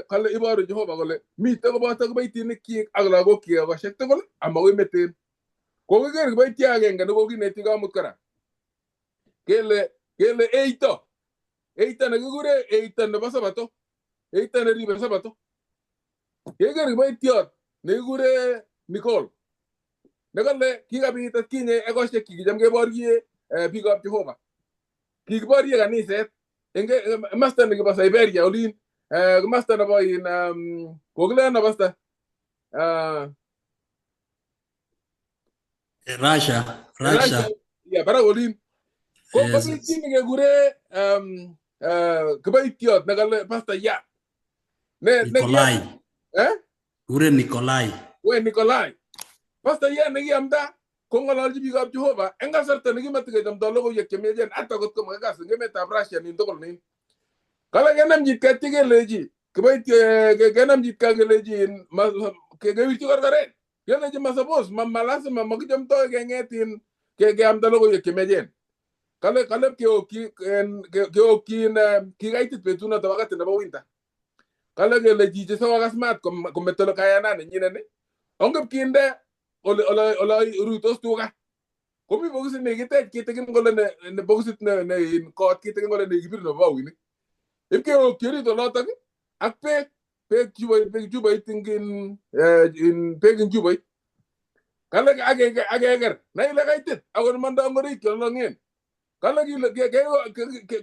kale iboru Jehova kole mite koboto kiboitinikchik ak lagokyik ekosiek tugul amakoi meten. Ko kiker kiboitiot agenge nekokineti kamut kora. Kele eito nekikure eito nebo sabato. Eito neribe sabato. Keker kiboitiot nekikure Nicole. Nekale kikabit atkinye ekosiek kikicham keborye biikab Jehova. Kikiborye kaniset eng komasta nekibo Siberia olin, komasta nebo in kokilen pasta Russia. Ya barak olin. Ko chi nekekure kiboitiot nekale pasta ya. Nikolai. Kure Nikolai. We Nikolai. Pasta ya nekiamda kong'ololchi biikab Jehova eng kasarta nekimatikechomdoi logoiwek chemiachen ata kot ko makikas eng emetab Russia nin tugul nin. Kale kenam chitka kelechi kenam chitka kelechi kewirchi korkoret. Kelechi masapos malasima makichomdoi keng'et in keamda logoiwek chemiachen. Kale keokyin kikaitit betunoto wakati nebo winter. Kale kele chichi sikokas maat kometo kayanan nenyinen ongip kinde ole ruitos tuga. Komi bokisit nekitech kitikin kole ne bokisit ne kot kitikin kole nekibir nebo baoinik. Ip keokyi orit olotok ak beek chupoit beek eng chupoit. Kale akeker nai ile kaitit akot mondo ngoroik chelolong'en. Kale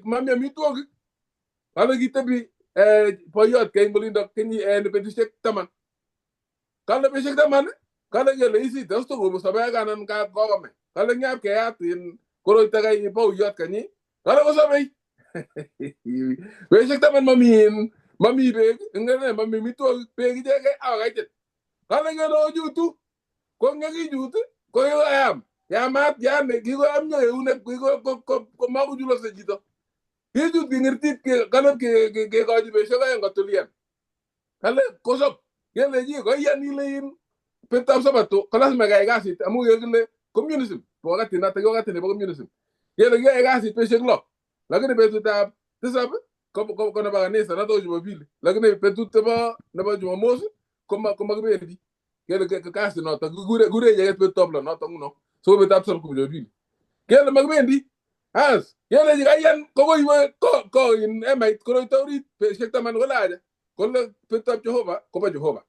mami amitwogik. Kale kitebi boyot keny olindo betusiek 10. Kale betusiek 10 kale kele isite astokosobek anan kokome. Kale ngap keyat koroito kai boyot kanyi. Kale kosobei. Betusiek 10 mami beek, mami amitwogik, beek ichegei ak kaitit. Kale kele ochutu. Ko ngekichut ko kikoyam. Yamat yani kikoyamyo eunek komakochulokse chito. Kichut king'irtit kalep kekochi betusiek aeng kotulian. Kale kosob. Kelechi koiyan ile in betutab sabato ko lazima keyai kasit amu kekile communism. Wakati noto wakati nebo communism. Kele kiyoe kasit betusiek 6. Lakini betutab 7 ko nebo kanisa noto ko Jumapili. Lakini betut nebo Jumamosi komakibendi. Kele kasi noto kikure icheket betutab 6 noto nguno. So betutab 7 ko Jumapili. Kele makibendi. As kelechi kaiyan kokoiwe ko in emait koroito orit betusiek 10 kole aja. Kole betutab Jehova kobo Jehova.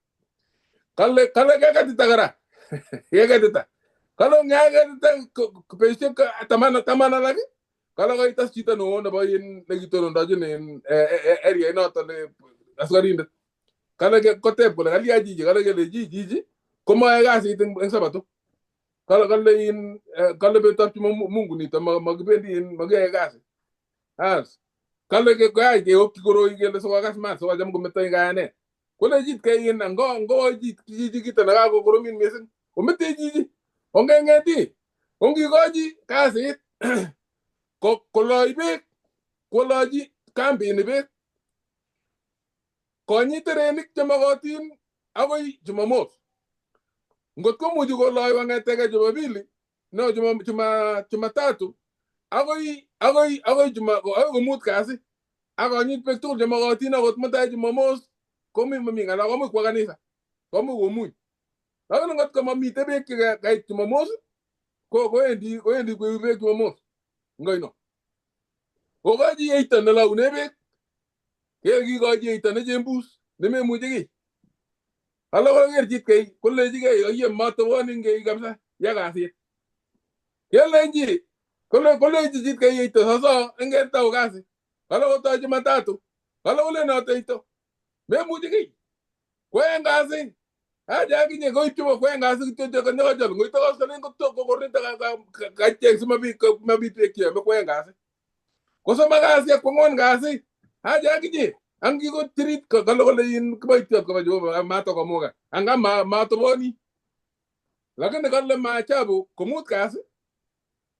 Kale kekatita kora. Kekatita. Kale ngakatita betusiek 10 alak. Kale koitas chito neo nebo in nekitonondochin en area inoto ne askarindet. Kale koteb kole kalya chichi, kale kele chichi komoyoe kasit eng sabato. Kale kale in kale betutab Mungu nito makibendi in makiyoe kasi. As kale ke koyai keokyi koroi kele sikokas maat sikocham kometoi kayanet. Kole chit ke in ngo chichi kito nekakokoromit missing. Omete chichi. Ongeng'eti. Ongikochi kasit koloi beek kolochi kambini beek konyit terenik chemokotin akoi Jumamos. Ngot komuchi koloi kong'etegei Jumapili, no Jumatatu akoi akoi akoi Juma akoi komut kasi ak konyit beek tugul chemokotin akot mutai Jumamos komi mami ng'ala komuch kwo kanisa komuch komuny. Lakini ngot komamite beek chekait Jumamos ko kowendi kowendi koibu beek Jumamos ngoino. Kokochi eito neloune beek kikochi eito nechembus nememuchi kiy. Alak koker chit kolechigei oye matobonin kei kabisa ya kasit. Kelenji kolechi chit kei eito soso ingetau kasi. Kale kotoi Jumatatu. Kale kolenoto eito. Memuchi kiy. Kwen kasi. Aja akinye koib chubo kwen kasi kityo nekochol. Ngoito koskolen kokorita kacheng simabit beek cheyome kwen kasi. Kosomok kasi ak kwangwan kasi. Aja akinye. Angi ko tirit kale kole in kiboitiot koba Jehova matokomuka. Anga matoboni. Lakini kale maajabu komut kasi.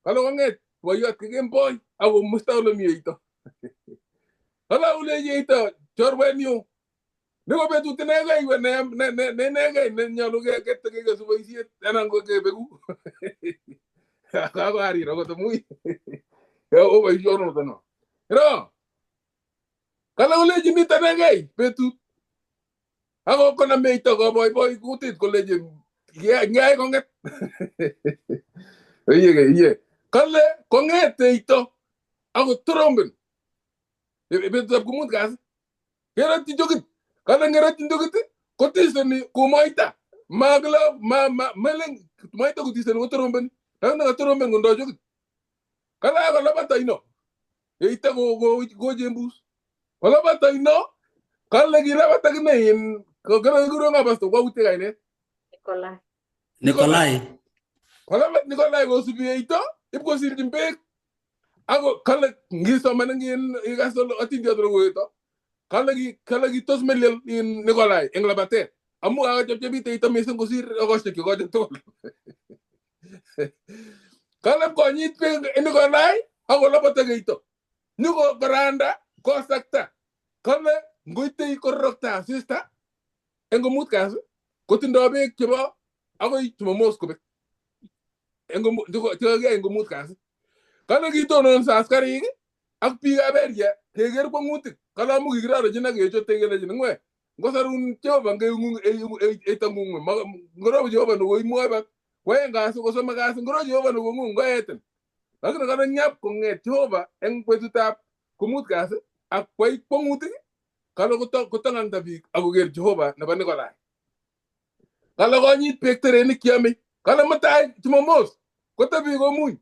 Kale kong'et boyot kikemboi ako musta ole mi eito. Kale ulechi eito chorwenyu. Niko betut inegei ne inegei nenyolu kekesu boisiet anan ko kebeku. Kakoarir akot amui. Oboisionoto no. Ro. Kale kolechi mito inegei betut. Ako konam eito koboiboi kutit kolechi ngeyai kong'et. Iye. Kale kong'et eito ako trompen. Betutab komut kasi. Kerotyi chokit. Kale ngerotyin chokit kotiseni kumoita. Makila melen moita kotiseni kotrompeni. Lakini katrompen kondoi chokit. Kale akolabat oino. Yeito kochembus. Kolabat oino. Kale kilabat akine in kikuren ng'o pastor kwautie kainet. Nikolai. Nikolai. Kolabat Nikolai kosubi eito ipkosirchin beek. Ako kale ngisoman eng ikas otindiot ole koeto. Kale kitos melyel in Nikolai eng labatet. Amu kakochepchepit eito missing kosir okoshek chekoche tugul. Kale pkonyit beek Nikolai akolabotok eito. Nyoko koranda kosakta. Kale ngoitei kororokta asista eng komut kasi kotindoi beek chebo akoi Jumamos kobek. Chekakiyai eng komut kasi. Kale kitononso askarik ak biikab area keker kwong'utik. Kale amu kikirorochin ak kechote kelechin ng'we ngosarun Jehova eito ng'ung ngoro Jehova nekoimwoe bak kwaeng kasi kosomok kasi ngoro Jehova nekong'ung koetin. Lakini kale nyap kong'et Jehova eng betutab komut kasi ak kwai kwong'utik kale kotong'angta biik ak koker Jehova nebo Nikolai. Kale konyit beek terenik cheome. Kale mutai Jumamos kotebi komuny.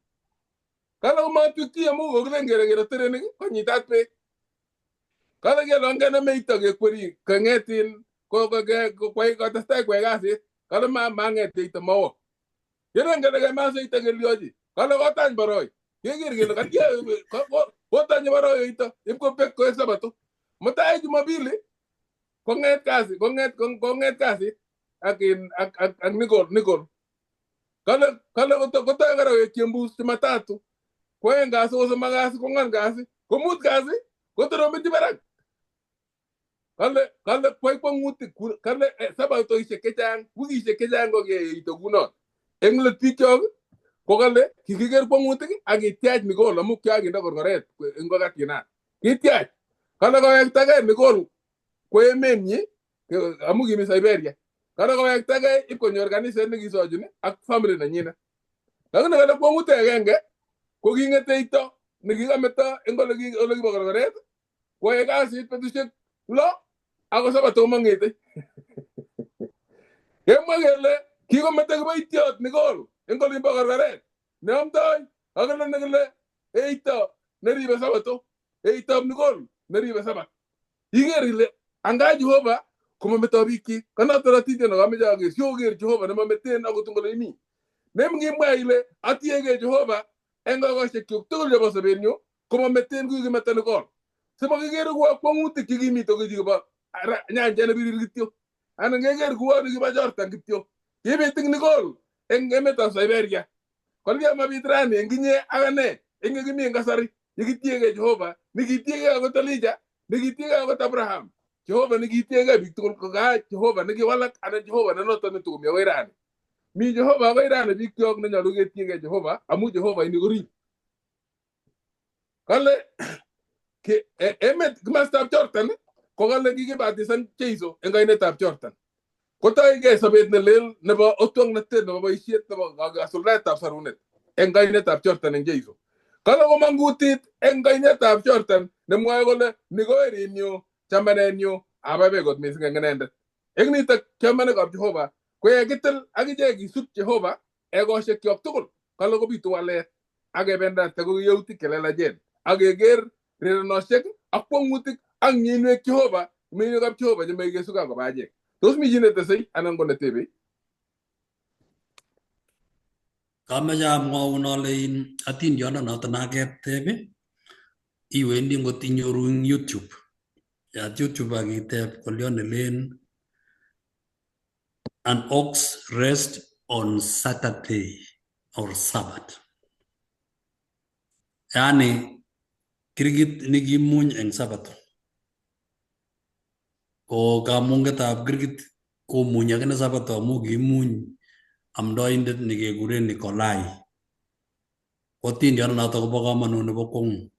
Kale komatwikyi amu kokilen kele kerot terenik konyitat beek. Kale kelongen meito kekweri kong'etin kotestai kwai kasit. Kale mang'et eito mawo. Kelen kele kemas eito kelyochi. Kale kotany boroi. Keker kele kotany boroi eito ipkobek koek sabato. Mutai Jumapili kong'et kasi kong'et kasit ak Nikol. Kale kotoi korowek chembus Jumatatu. Kwaeng kasi kosomok kasi kwang'wan kasi komut kasi kotorombenchi barak. Kale kwai kwong'utik kale sabatoishek chechang wikishek chechang kokiyai eito kunon. Eng let bikyok ko kale kikiker kwong'utik ak kitiach Nikol amu kiakinde korkoret eng kokat kinat. Kitiach. Kale kowektagei Nikol kwo emenyi amu kimi Siberia. Kale kowektagei ipkonyor kaniset nekisochin ak family nenyinet. Lakini kale kwong'utik agenge ko king'ete eito nekikameto eng ole kibo korkoret koyae kasit betusiek 6 ako sabato komong'ete. Kemwa kele kikometo kiboitiot Nikol eng olimbo korkoret neomdoi akole nekile eito neribe sabato eitab Nikol neribe sabat. Iker ile anga Jehova komameto bikyik. Konoto otindiot nekamoche aker sioker Jehova nemameten akot eng ole imi. Nemngimwa ile atiegei Jehova eng kokoshekyuk tugul chebo sobenyu komameten kuy kimeto nikol. Simakikere kuo kwong'utik chekimito kibo nyanjet nebirir kityo. Anan keker kuo nikibo Jordan kityo. Kibit eng nikol eng emetab Siberia. Kolya mabit rani eng inye ak ane eng yekimi eng kasari yekitiegei Jehova nekitiegei akot Elijah nekitiegei akot Abraham. Jehova nekitiegei biik tugul ko ka Jehova nekiwalak anan Jehova nenoto netokomi akoi rani. Mi Jehova akoi rani biikyok nenyolu ketiegei Jehova amu Jehova ini korib. Kale emet kimastab Jordan ko kale kikibatisan Jeiso eng kainetab Jordan. Kotoigei sobet nelel nebo otwoknotet nebo boisiet nebo kasuldaetab sarunet eng kainetab Jordan eng Jeiso. Kale komang kutit eng kainetab Jordan nemwoe kole ni ko werinyu, chamanenyu, abaibai kot missing eng inendet. Eng nitok chamanikab Jehova ko yekitil akichek kisub Jehova ekoshekyok tugul kale kobitu walet ak kebendate ko yautik chelelachen ak keker rerenosiek ak kwong'utik ak mienwek Jehova, mienwekab Jehova chemoikesu koba achek. Tos mi chi netesei anan ko netebei? Kameche amwaun ale in atindiondenoto naketeb iwendi ngot inyoru eng YouTube. Yat YouTube ak iteb ngoliot nelen an ox rest on Saturday or Sabbath. Yaani kirkit nekimuny eng Sabato. Ko kamungetab kirkit komuny akine Sabato amu kimuny amdoindet nekekuren Nikolai. Ko atindiondenoto kobo komonut nebo kwongut.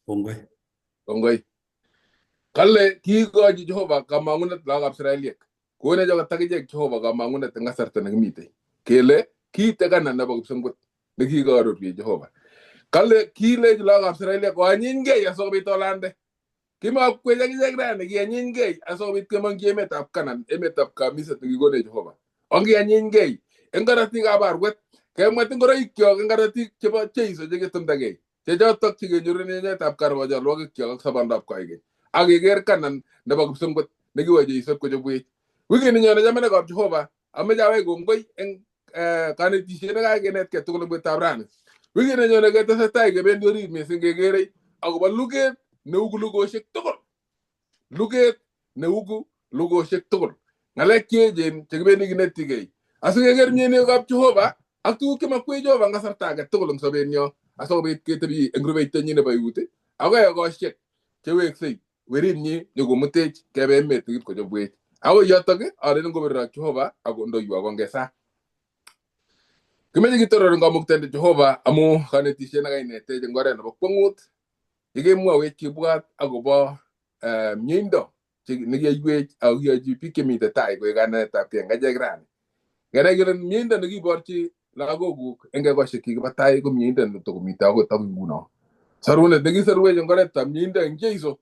Kongoi. Kongoi. Kale kiikochi Jehova kamang'unet lagokab Israeliek. Konech akot akichek Jehova kamang'unet eng kasarta nekimitei. Kele kiite Kanan nebo kipsengwet nekikoarorwech Jehova. Kale kilechi lagokab Israeliek oanyinyngei asikobit olande. Kimakwech akichek rani kianyinyngei asikobit kemong'chi emetab Kanan, emetab kamiset nekikonech Jehova. Ongeanyinyngei eng korotikab arwet, kemwet ingoroikyok eng korotik chebo Jeiso chekitumdakei. Chechotok chekenyoru en emetab karwocholwokikyok ak sobondab koikeny. Ak keker Kanan nebo kipsengwet nekiwo Jeiso kochobwech. Wikini nyone chamanikab Jehova, ameche awech kongoi eng kanetisiet nekakenetkei tugul eng betutab rani. Wikini nyone ketesetai kebendi orit missing kekerei akobo luget neuku lugosiek tugul. Luget neuku lugosiek tugul. Ng'alek cheechen chekibendi kinetigei. Asikeker mienwekab Jehova ak tuguk chemakwech Jehova eng kasarta age tugul eng sobenyo asikobit ketebi eng rubeitonyi nebo eut akoi ekosiek cheweksei werinyi nyokomutech kebe emet nekipkochobwech. Akoi yotok alen koberurok Jehova akondoiwo kongesa. Kimeche kitoror eng kamuktaindet Jehova amu kanetisiet nekainetech eng oret nebo kwong'ut yekemwowech kibwat akobo mieindo nekiyoiwech ako kiyochi biik chemitei tai koek kanaetabkei eng achek rani. Kenai kele mieindo nekiborchi lagokuk eng ekosiek chekibo tai ko mieindo netokomitei akot akoi nguno. Sarunet nekisorwech eng oretab mieindo eng Jeiso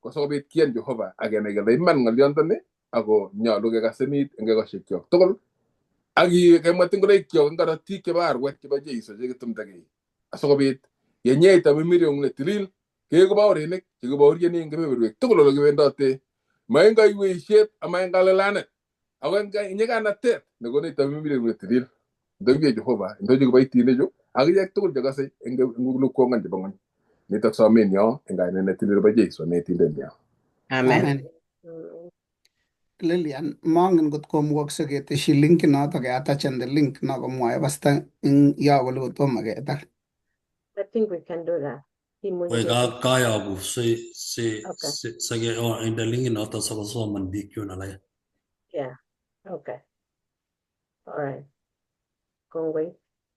ko sikobit kiyan Jehova ak kenai kele iman ng'olyondoni ako nyolu kekasinit eng ekosiekyok tugul ak kemwet ingoroikyok eng korotik chebo arwet chebo Jeiso chekitumdakei asikobit yenyeit tamirmirieng'ung netilil keeku baorinik chekibaorieni eng kebeberwek tugul ole kiwendote ma eng kaiweisiet ama eng kalelanet ako eng nyikanatet nekonech tamirmirieng'ung netilil. Ndoiwech Jehova, ndochi kiboitinichu ak ichek tugul chekose eng lukwongon chebo ng'ony. Nitok somenyo eng kainet netilil nebo Jeiso netindenyo. Amen. Amen. Lilian, mongen ngot komukokse ketesyi link noto keattachen the link no komwoe pasta eng yo kole kotomo ketar. I think we can do that. Imuch Wei kayoku si si Okay. si sike inde linkit noto sikosoman biik chun alak. Yeah. Okay. All right. Kongoi.